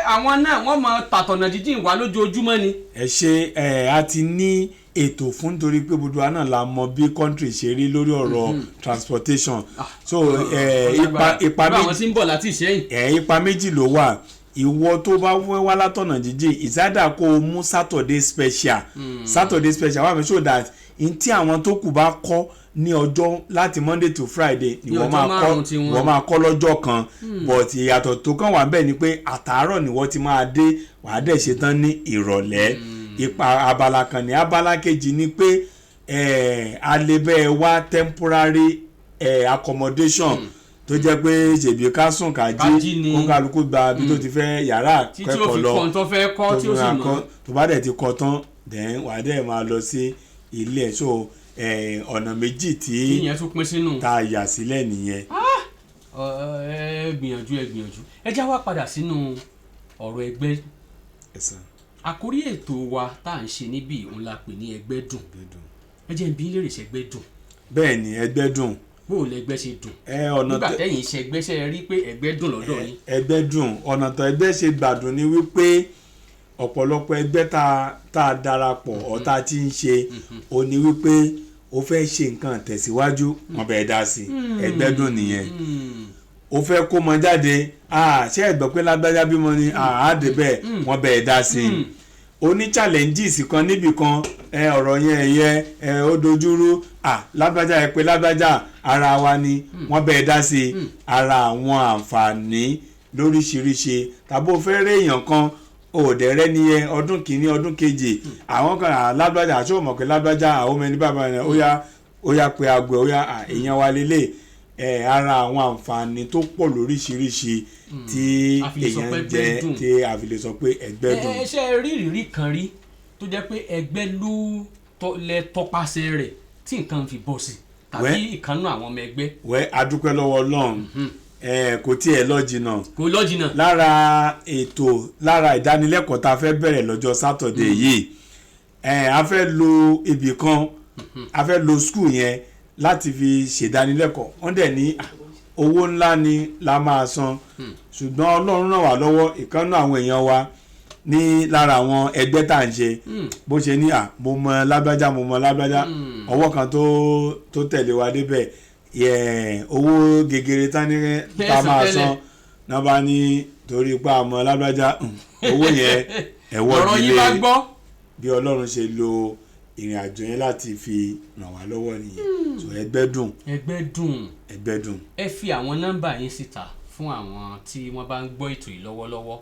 àwọn náà wọ́n mọ tàtọ̀nà jíjìn wá lójoojúmọ́ ni? Ẹ ṣe. Ẹ a ti ní ètò fún, torí pé gbogbo wa náà la mọ bí country ṣe rí lórí ọ̀rọ̀ transportation, so ipa Bí àwọn tí ń bọ̀ láti Ìṣẹ́yìn. Ẹ ipa méjì ló wà. Ìwọ tó bá fẹ́ wá látọ̀nà jíjìn, ìsádà kó o mú Saturday special. Saturday special wà fún so that n tí àwọn tó kù bá kọ́ ní ọjọ́ láti Monday to Friday ni Ní wọ́n ọjọ́ máa kọ́ márùn-ún tiwọn. Wọ́n máa kọ́ lọ́jọ́ kan, but ìyàtọ̀ tó kàn wá bẹ́ẹ̀ ni pé àtàárọ̀ ni wọ́n ti máa dé, wàá dẹ̀ ṣe tán ní ìrọ̀lẹ́. Ipa abala kan ní. Abala kejì ni pé a lè bẹ́ẹ̀ wá temporary accommodation tó jẹ́ pé ṣèbí ká sùn ká Ká jí jí ni. Kó kálukú gba ibi tó ti fẹ́ yàrá Tí tí ó kẹ́kọ̀ọ́ fi lọ kọ́ ohun tó fẹ́ kọ́, tí ó fi sì máa mọ̀. kọ́. Tó bá dẹ̀ ti kọ́ tán, then wàá dẹ̀ máa lọ sí ilé ẹ̀. So ọ̀nà méjì tí Ìyẹn tún pín sínú. tá a yà sílẹ̀ nìyẹn. Ẹ gbìyànjú, ẹ gbìyànjú. Ẹ já wá padà sínú ọ̀rọ̀ ẹgbẹ́. Yes, sir. Àkórí ètò wa tá à ń ṣe níbí òun la pè ní Ẹgbẹ́ Dùn. Ẹ jẹ́ n bi yín léèrè, ṣẹgbẹ́ dùn? Bẹ́ẹ̀ ni, ẹgbẹ́ dùn. Bó o lẹgbẹ́ ṣe dùn? Ẹ ọ̀nà Nígbà tẹ́yìn ṣẹgbẹ́, ṣe rí pé ẹgbẹ́ dùn lọ́dọ̀ yín? Ẹgbẹ́ dùn. Ọ̀nà tó ẹgbẹ́ ṣe gbàdùn ni wípé ọ̀pọ̀lọpọ̀ ẹgbẹ́ tá a darapọ̀ ọ̀tá tí ń ṣe ó ní wípé ó fẹ́ ṣe nǹkan tẹ̀síwájú, wọn bẹ̀ẹ́ dá sí i. Ẹgbẹ́ dùn nìyẹn. Ó fẹ́ kó mọ jáde, ṣé ẹ gbọ́ pé lágbájá bímọ ni á dé bẹ́ẹ̀, wọ́n bẹ̀ẹ́ dá sí i. Ó ní challenges kan níbì kan, ẹ ọ̀rọ̀ yẹn ẹ̀yẹ ẹ ó dojúrú, lágbájá, ẹ pé lágbájá, ara wa ni, wọ́n bẹ̀ẹ́ dá sí i. Ara àwọn àǹfààní lóríṣiríṣi, tàbí ó fẹ́ rí èèyàn kan, òdẹ̀rẹ́ nìyẹn, ọdún kìíní, ọdún kejì, àwọn kan, lágbájá, àti òmò pé lágbájá, àwọn ọmọ ẹni bàbá yẹn, ó yá, ó yá, pé aago ẹ̀, ó yá, èèyàn wa lélẹ̀. Ẹ ara àwọn àǹfààní tó pọ̀ lóríṣiríṣi tí A fi lè sọ èèyàn pé ń jẹ ẹgbẹ́ dùn. tí a fi lè sọ pé ẹgbẹ́ dùn. Ẹ ṣe rí ìrírí kan rí tó jẹ́ pé ẹgbẹ́ ló lẹ tọpasẹ̀ rẹ̀ tí nǹkan fi bọ́ sí, tàbí ìkànnú àwọn ọmọ ẹgbẹ́? Wẹ́, adúpẹ́ lọ́wọ́ Ọlọ́run, ẹ kò tiẹ̀ lọ jìnnà. Kò lọ jìnnà. Lára ètò, lára ìdánilẹ́kọ̀ọ́ tá a fẹ́ bẹ̀rẹ̀ lọ́jọ́ Saturday yìí, ẹ a fẹ́ lo ibì kan, a fẹ́ lo school yẹn láti fi ṣèdánilẹ́kọ̀ọ́. Wọ́n dẹ̀ ní owó ńlá ni la máa san, ṣùgbọ́n Ọlọ́run ràn wá lọ́wọ́. Ìkànnú àwọn èèyàn wa ní lára àwọn ẹgbẹ́ tá à ń ṣe, bó ṣe ní, mo mọ lágbájá, mo mọ lágbájá, ọwọ́ kan tó tẹ̀lé wa débẹ̀ yẹ, owó gegere tán ní tá a máa san náà bá ní torí pé a mọ lágbájá, owó yẹn ẹ̀wọ́ Ọ̀rọ̀ yín bá gbọ́. Bí Ọlọ́run ṣe lo ìrìn àjò yẹn láti fi ràn wá lọ́wọ́ nìyẹn. So ẹgbẹ́ dùn. Ẹgbẹ́ dùn. Ẹgbẹ́ dùn. Ẹ fi àwọn nọ́mbà yín síta fún àwọn tí wọ́n bá ń gbọ́ ètò yìí lọ́wọ́lọ́wọ́,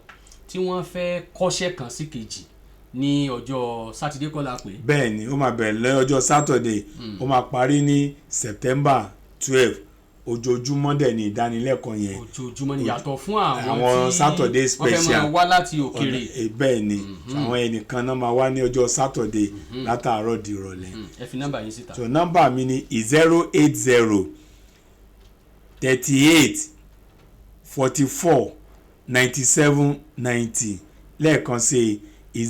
tí wọ́n fẹ́ kọ́ṣẹ́ kan sí kejì ní ọjọ́ Sátidé kọ́ la pè é. Bẹ́ẹ̀ ni, ó máa bẹ̀rẹ̀ lọ́jọ́ Saturday, ó máa parí ní September 12. Ojoojúmọ́ dẹ̀ ni ìdánilẹ́kọ̀ọ́ yẹn. Ojoojúmọ́ ni, yàtọ̀ fún àwọn àwọn tí Saturday wọ́n fẹ́ special. máa wá láti òkèèrè. Bẹ́ẹ̀ ni, àwọn ẹnìkan náà máa wá ní ọjọ́ Saturday látàárọ̀ di ìrọ̀lẹ́. Ẹ fi nọ́mbà yín síta. So nọ́mbà mi ni 08038449790. Lẹ́ẹ̀kan sí i,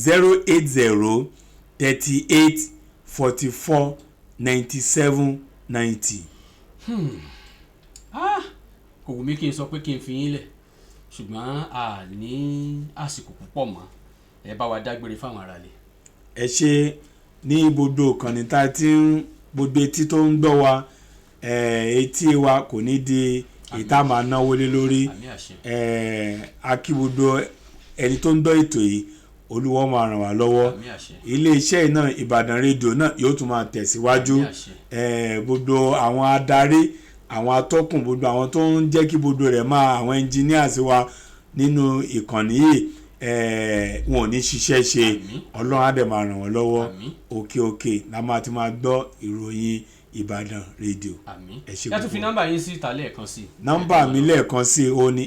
08038449790. Ah, kò wù mí kí n sọ pé kí n fi yín lẹ̀, ṣùgbọ́n a ní àsìkò púpọ̀ mọ́. Ẹ bá wa dágbére fáwọn aráalé. Ẹ ṣe. Ní gbogbo ìkànnì tá a ti ń, gbogbo etí tó ń gbọ́ wa, etí wa kò ní di ìta máa náwó lé lórí. Àmín, àṣẹ. A kí gbogbo ẹni tó ń gbọ́ ètò yìí, Olúwa máa ràn wá lọ́wọ́. Àmín, àṣẹ. Iléeṣẹ́ yìí náà, Ìbàdàn Rédíò náà, yóò tún máa tẹ̀síwájú. Àmín, àṣẹ. Gbogbo àwọn adarí, àwọn atọ́kùn, gbogbo àwọn tó ń jẹ́ kí gbogbo rẹ̀ máa, àwọn engineers wa nínú ìkànnì yìí, wọn ò ní ṣiṣẹ́ ṣe. Ọlọ́run á dẹ̀ máa ràn wọ́n lọ́wọ́. Òkè òkè la máa ti máa gbọ́ ìròyìn Ìbàdàn Rédíò. Àmín. Ẹ ṣe Ẹ tún fi púpọ̀. nọ́mbà yín síta lẹ́ẹ̀kan sí i. Nọ́mbà mi lẹ́ẹ̀kan sí i, ó ní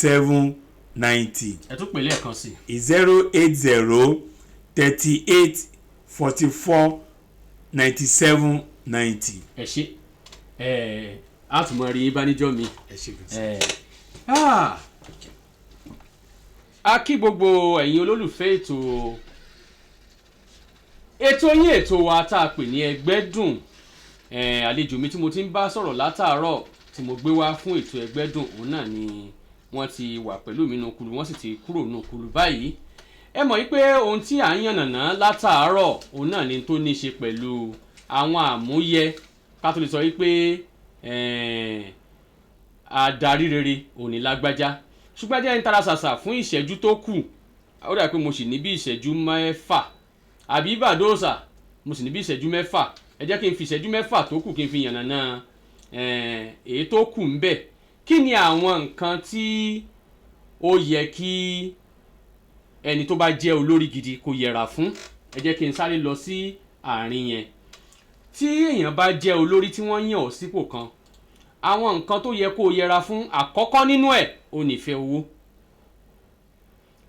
08038449790. Ẹ tún pè lẹ́ẹ̀kan sí i. 0803844 97 90. Ẹ ṣe ẹ, a tún mọ rí yín bá níjọ́ mi. Ẹ ṣe gan. Ẹ ah. A kí gbogbo ẹ̀yin olólùfẹ́ ètò yín, ètò wa tá a pè ní Ẹgbẹ́dùn. Àlejò mi tí mo ti ń bá sọ̀rọ̀ látàárọ̀, tí mo gbé wá fún ètò Ẹgbẹ́dùn, òun náà ni wọ́n ti wà pẹ̀lú mi nínú kulu, wọ́n sì ti kúrò nínú kulu báyìí. Ẹ mọ̀ wípé ohun tí à ń yànnàná látàárọ̀, òun náà ni tó ní ṣe pẹ̀lú àwọn àmúyẹ ká tó lè sọ wípé adarí rere òní lágbájá. Ṣùgbọ́n jẹ́ ń tara ṣàṣà fún ìṣẹ́jú tó kù, ó dà pé mo sì ní bí ìṣẹ́jú 6 àbí bàdóòsà, mo sì ní bí ìṣẹ́jú 6. Ẹ jẹ́ kí n fi ìṣẹ́jú 6 tó kù kí n fi yànnàná èyí tó kù ń bẹ̀. Kí ni àwọn nǹkan tí ó yẹ kí ẹni tó bá jẹ́ olórí gidi kó yẹra fún? Ẹ jẹ́ kí n sáré lọ sí àárín yẹn. Tí èèyàn bá jẹ́ olórí tí wọ́n yàn ọ́ sípò kan, àwọn nǹkan tó yẹ kó o yẹra fún, àkọ́kọ́ nínú ẹ̀, ò nífẹ̀ẹ́ owó.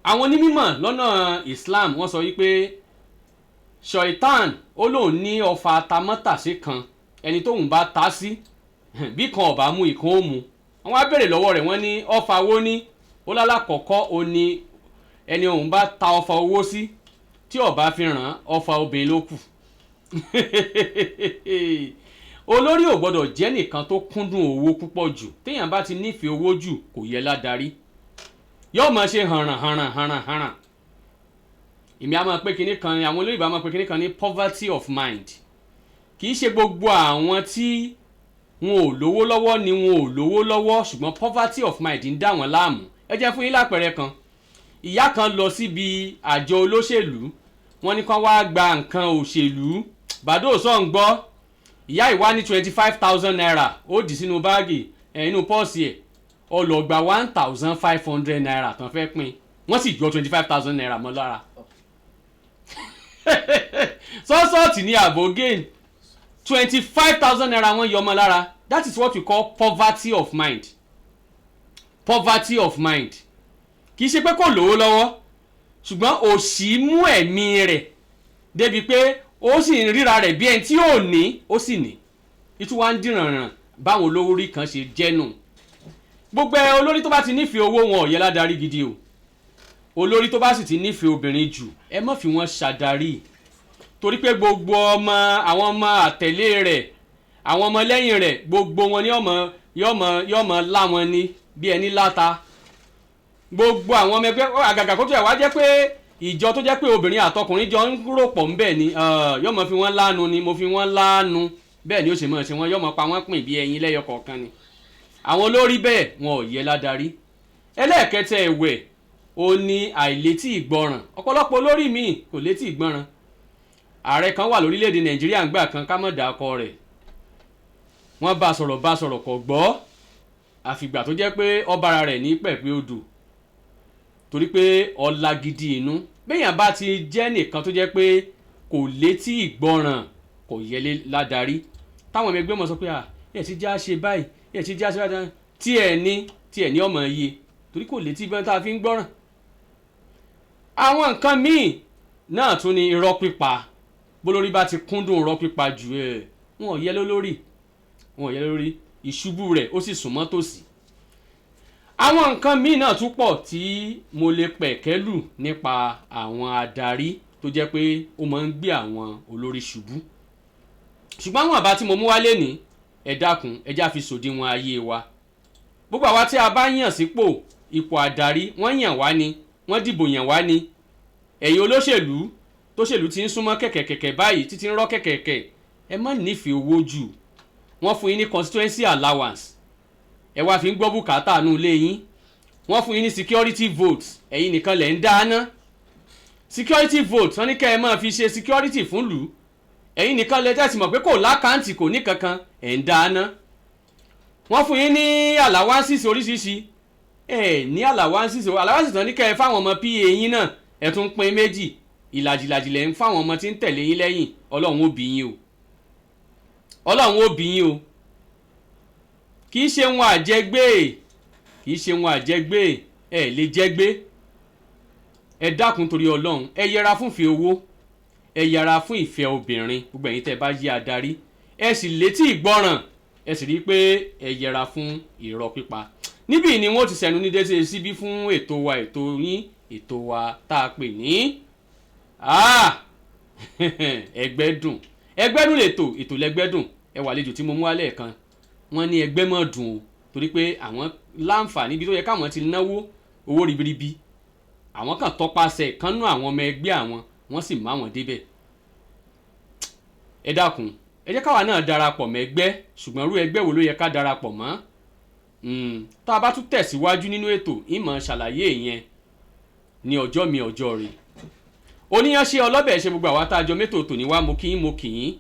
Àwọn onímọ̀ lọ́nà Islam, wọ́n sọ wípé Shaitan ó lóun ní ọfà tamọ́tàsé kan, ẹni tóun bá ta sí, bí kan ọ̀bá mú, ìkan ó mu. Wọ́n á béèrè lọ́wọ́ rẹ̀, wọ́n ní ọfà wo ní? Ó lálàkọ́kọ́, ó ní ẹni òun bá ta ọfà owó sí, tí ó bá fi ràn án, ọfà obìnrin ló kù. Olórí ò gbọ́dọ̀ jẹ́ nìkan tó kúndùn owó púpọ̀ jù. Téèyàn bá ti nífẹ̀ẹ́ owó jù, kò yẹ ládarí, yóò máa ṣe hànràn hànràn hànràn hànràn. Èmi á máa pé kinní kan, àwọn olóyìnbó á máa pé kinní kan ní poverty of mind. Kì í ṣe gbogbo àwọn tí wọn ò lówó lọ́wọ́ ni wọn ò lówó lọ́wọ́, ṣùgbọ́n poverty of mind ń dà wọ́n láàmú. Ẹ jẹ́ fún yín lápẹẹrẹ kan. Ìyá kan lọ síbi àjọ olóṣèlú, wọ́n ní kán wá gba nǹkan òṣèlú. Bàdó sọ̀ ń gbọ́, ìyá ìwá ní ₦25,000, ó dì sínú báàgì ẹ̀, inú pọ́ọ̀sì ẹ̀, ó lọ gba ₦1,500 tán fẹ́ pín, wọ́n sì yọ ₦25,000 mọ́ lára. Sọ́sọ́ọ̀tì ní ààbò gain ₦25,000, wọ́n yọ ọmọ lára. That is what we call poverty of mind. Poverty of mind, kì í ṣe pé kò lówó lọ́wọ́, ṣùgbọ́n òṣì mú ẹ̀mí rẹ̀ débi pé ó sì ń ríra rẹ̀ bí ẹni tí ò ní, ó sì ní ìtú wa ń dìrànràn báwọn olórí kan ṣe jẹ́nu. Gbogbo ẹ, olórí tó bá ti nífẹ̀ẹ́ owó, wọn ò yẹ ládarí gidi o. Olórí tó bá sì ti nífẹ̀ẹ́ obìnrin jù, ẹ má fi wọ́n ṣàdarí, torí pé gbogbo ọmọ, àwọn ọmọ àtẹ̀lé rẹ̀, àwọn ọmọ lẹ́yìn rẹ̀, gbogbo wọn ni ọmọ yọmọ yọmọ láwọn ni bí ẹni láta. Gbogbo àwọn ọmọ ẹgbẹ́, àgàgà kó tó ẹ̀ wá jẹ́ pé ìjọ tó jẹ́ pé obìnrin àtọkùnrin jọ ń rò pọ̀ ńbẹ̀ ni, yọmọ fi wọ́n lánu ni, mo fi wọ́n lánu. Bẹ́ẹ̀ ni ó ṣe mọ̀ ṣe wọ́n, yọmọ pa wọ́n pín bí ẹyin lẹ́yọ kọ̀ọ̀kan ni. Àwọn olórí bẹ́ẹ̀, wọn ò yẹ ládarí. Ẹlẹ́ẹ̀kẹtẹ ẹ̀wẹ̀, ó ní àìlétí ìgbọràn. Ọ̀pọ̀lọpọ̀ olórí míì kò létí ìgbọràn. Ààrẹ kan wà lórílẹ̀‐èdè Nàìjíríà ń gbà kan, ká mọ̀ dàkọ rẹ̀. Wọ́n bá sọ̀rọ̀, bá sọ̀rọ̀, kò gbọ́, àfìgbà tó jẹ́ pé ọba ara rẹ̀ ní pẹ̀pẹ́ odò, torí pé ọlá gidi inú. Béèyàn bá ti jẹ́ nìkan tó jẹ́ pé kò létí ìgbọràn, kò yẹ ládarí. Táwọn ọmọ ẹgbẹ́ mọ̀ sọ pé à ẹ̀ ti já ṣe báyìí, ẹ̀ ti já ṣe báyìí, tí ẹ̀ ní ọmọ iye, torí kò létí ìgbọràn tá a fi ń gbọ́ràn. Àwọn nǹkan míì náà tún ni irọ́ pípa. Bólórí bá ti kúndùn irọ́ pípa jù, ẹ̀ wọn ò yẹ lólórí, wọn ò yẹ lórí. Ìṣubú rẹ̀ ó sì súnmọ́ tòsí. Àwọn nǹkan míì náà tún pọ̀ tí mo lè pẹ̀kẹ́lù nípa àwọn adarí tó jẹ́ pé ó máa ń gbé àwọn olórí ṣubú, ṣùgbọ́n àwọn àbá tí mo mú wálé ní, ẹ dákun, ẹ já fi sòdiwọ̀n ayé wa. Gbogbo àwa tí a bá yàn sípò ipò adarí, wọ́n yàn wá ni, wọ́n dìbò yàn wá ni. Ẹ̀yin olóṣèlú tóṣèlú ti ń súnmọ́ kẹ̀kẹ̀kẹ̀kẹ̀ báyìí, títí ń rọ́ kẹ̀kẹ̀kẹ̀, ẹ má nífẹ̀ẹ́ owó jù. Wọ́n fún yín ní constituency allowance, ẹ wá fi ń gbọ́ bùkátà nù ilé yín. Wọ́n fún yín ní security vote, ẹ̀yin nìkan lẹ̀ ń dáná. Security vote, wọ́n ní kẹ́ ẹ máa fi ṣe security fún lù ú, ẹ̀yin nìkan lẹ tẹ̀sí mọ̀ pé kò lákàntì, kò ní kankan, ẹ̀ ń dáná. Wọ́n fún yín ní allowances oríṣiríṣi, ẹ ní allowances. Allowances tán ní kẹ́ ẹ fáwọn ọmọ pa yín náà, ẹ tún pín méjì, ìlàjìlàjì lẹ̀ ń fáwọn ọmọ tí ń tẹ̀lé yín lẹ́yìn. Ọlọ́run ó bí yín o, Ọlọ́run ó bí yín o. Kì í ṣe wọn àjẹgbé, kì í ṣe wọn àjẹgbé, ẹ lè jẹgbé. Ẹ dákun, torí Ọlọ́run, ẹ yẹra fúnfẹ́ owó. Ẹ yẹra fún ìfẹ́ obìnrin. Gbogbo ẹ̀yin tẹ́ ẹ bá yí adarí, ẹ sì létí ìgbọràn, ẹ sì rí i pé ẹ yẹra fún irọ́ pípa. Níbí ni wọ́n ti sẹnu ní dédé síbí fún ètò wa, ètò yín, ètò wa tá a pè ní Ẹgbẹ́dùn. Ẹgbẹ́dùn lètò, ètò lẹ́gbẹ́dùn. Ẹ wà àlejò tí mo mú wá lẹ́ẹ̀kan, wọ́n ní ẹgbẹ́ mọ̀ dùn o, torí pé àwọn láǹfààní ibi tó yẹ káwọn ti náwó owó ribiribi, àwọn kan tọpasẹ̀ ìkànnú àwọn ọmọ ẹgbẹ́ àwọn, wọ́n sì má wọn débẹ̀. Ẹ dákun, ẹ jẹ́ káwa náà darapọ̀ mọ́ ẹgbẹ́, ṣùgbọ́n irú ẹgbẹ́ wo ló yẹ ká darapọ̀ mọ́? Tá a bá tún tẹ̀síwájú nínú ètò, ìmọ̀ ṣàlàyé ìyẹn ní ọjọ́ mi ọjọ́ rẹ̀. Oníyanṣẹ́ ọlọ́bẹ̀ ṣe gbogbo àwa tá a jọ mẹ́tò tòní wá. Mo kí yín, mo kì yín,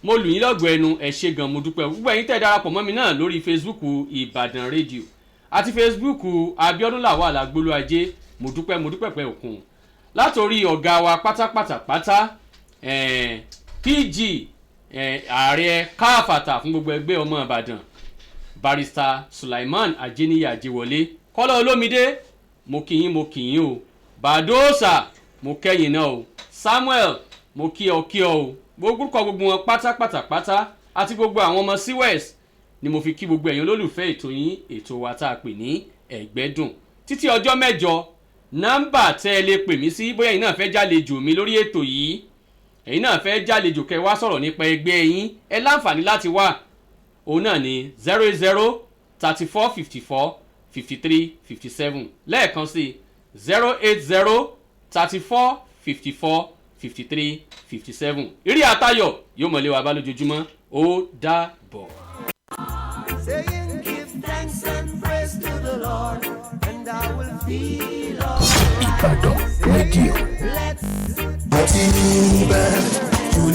mo lù yín lọ́gọ̀ọ́ ẹnu. Ẹ ṣé gan, mo dúpẹ́. Gbogbo ẹ̀yin tẹ́ darapọ̀ mọ́ mi náà lórí Facebook Ìbàdàn Rédíò àti Facebook Abíọ́dún Lawal Agbolú Ajé, mo dúpẹ́, mo dúpẹ́ pẹ́ òkun. Látòrí ọ̀gá wa pátápátápátá, PG, ààrẹ káfàtà fún gbogbo ẹgbẹ́ ọmọ Ìbàdàn, Barrister Sulaiman Ajeniyi Ajewole, Kọ́lá Olómìdé, mo kì yín, mo kì yín o. Bàdóòsà, mo kẹ́yìn náà o. Samuel, mo kí ọ, kí ọ o. Gbogbo gbogbo wọn pátápátápátá àti gbogbo àwọn ọmọ siwes ni mo fi kí gbogbo ẹ̀yin olólùfẹ́ ètò yín, ètò wa tá a pè ní Ẹ̀gbẹ́dùn. Títí ọjọ́ mẹ́jọ, nọ́mbà tẹ́ ẹ lè pè mí sí, bóyá ẹ̀yin náà fẹ́ jálejò mi lórí ètò yìí, ẹ̀yin náà fẹ́ jálejò kẹ́ wá sọ̀rọ̀ nípa ẹgbẹ́ yín, ẹ láǹfààní láti wá, òun náà ní 08034545357. Lẹ́ẹ̀kan sí, 08034545357. Ìrí àtayọ̀ yóò mọ̀lẹ́ wa bá lójoojúmọ́. Ó dàbọ̀. Saying, give thanks and praise to the Lord, and I will feel alright. Ìbàdàn Rédíò.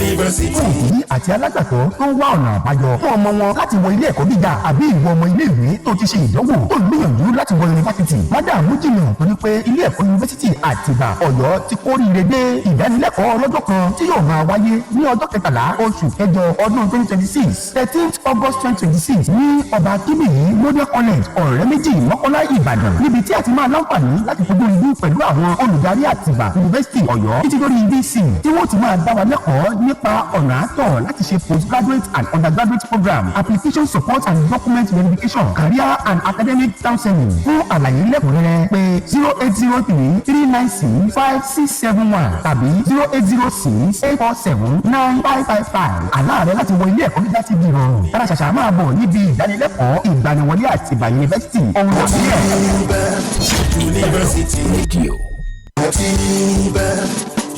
University. Fún òbí àti alágbàtọ́ tó ń wá ọ̀nà àbáyọ fún ọmọ wọn láti wọ ilé ẹ̀kọ́ gíga, àbí ìwọ ọmọ ilé ìwé tó ti ṣe ìdánwò tó ń gbìyànjú láti wọ yunifásitì, má dààmú jìnnà, torí pé ilé ẹ̀kọ́ yunifásitì Àtìbà Ọ̀yọ́ ti kóríire dé. Ìdánilẹ́kọ̀ọ́ ọlọ́jọ́ kan tí yóò máa wáyé ní ọjọ́ 13 oṣù kẹjọ ọdún 2026, 13th August 2026, ní Ọba Akínbíyì Model College, Ọ̀rẹ́ Méjì, Mọ́kọ́lá, Ìbàdàn, níbi tí a ti máa láǹfààní láti fojú ibi pẹ̀lú àwọn olùdarí Àtìbà Yunifásitì Ọ̀yọ́ títí lórí VC, tí wọ́n ti máa dá wa lẹ́kọ̀ọ́ nípa ọ̀nà àtọ̀ láti ṣe postgraduate and undergraduate program, application support and document verification, career and academic counseling. Fún àlàyé lẹ́kùnrẹ́rẹ́, pé 08033965671 tàbí 08068479555. Àlá rẹ láti wọ ilé ẹ̀kọ́ gíga ti di ìrọ̀rùn. Tara ṣàṣà máa bọ̀ níbi ìdánilẹ́kọ̀ọ́ ìgbaniwọlé Àtìbà Yunifásitì ọ̀hún. University Radio.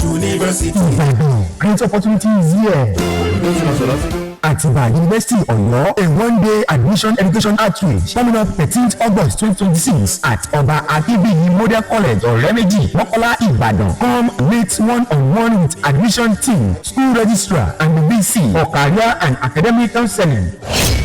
University. Ìbàdàn, great opportunity is here. Atiba University Ọ̀yọ́, a one-day admission education outreach coming up 13th August 2026 at Ọba Akínbíyì Model College, Ọ̀rẹ́méjì, Mọ́kọ́lá, Ìbàdàn. Come meet one-on-one with admission team, school registrar and the VC for career and academic counseling,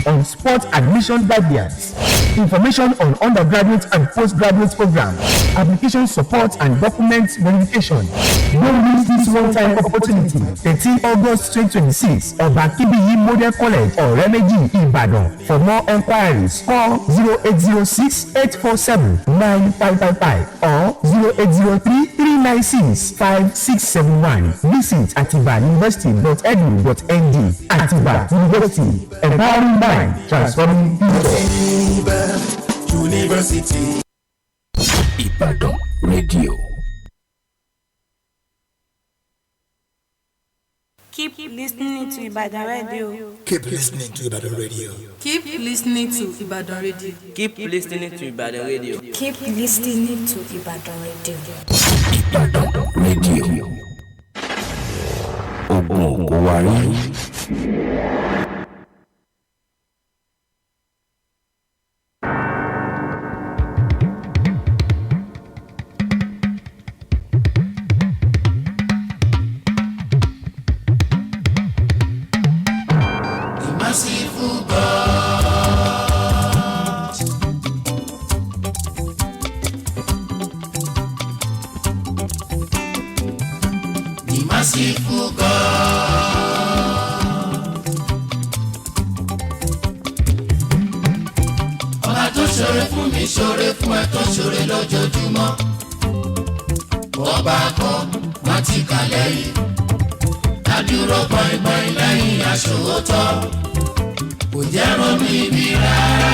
on spot admission guidance, information on undergraduate and postgraduate programs, application support and document verification. Don't miss this one-time opportunity. 13 August 2026, Ọba Akínbíyì Model College, Ọ̀rẹ́méjì, Ìbàdàn. For more enquiries, call 08068479555 or 08033965671. Visit atibauniversity.edu.ng. Atiba University, empowering mind, transforming future. University. Ìbàdàn Radio. Keep listening to Ibadan Radio. Keep listening to Ibadan Radio. Keep listening to Ibadan Radio. Keep listening to Ibadan Radio. Keep listening to Ibadan Radio. Ìbàdàn Radio. Ogun òkú wa rí. The merciful God. The merciful God. Ọba tó ṣoore fún mi, ṣoore fún ẹ, tó ṣoore lójoojúmọ́. Ọba kan má ti kà lẹ́yìn. Adúró gbọ̀ngbọ̀n lẹ́yìn aṣòótọ́, kò jẹ́ ronú ibi rárá.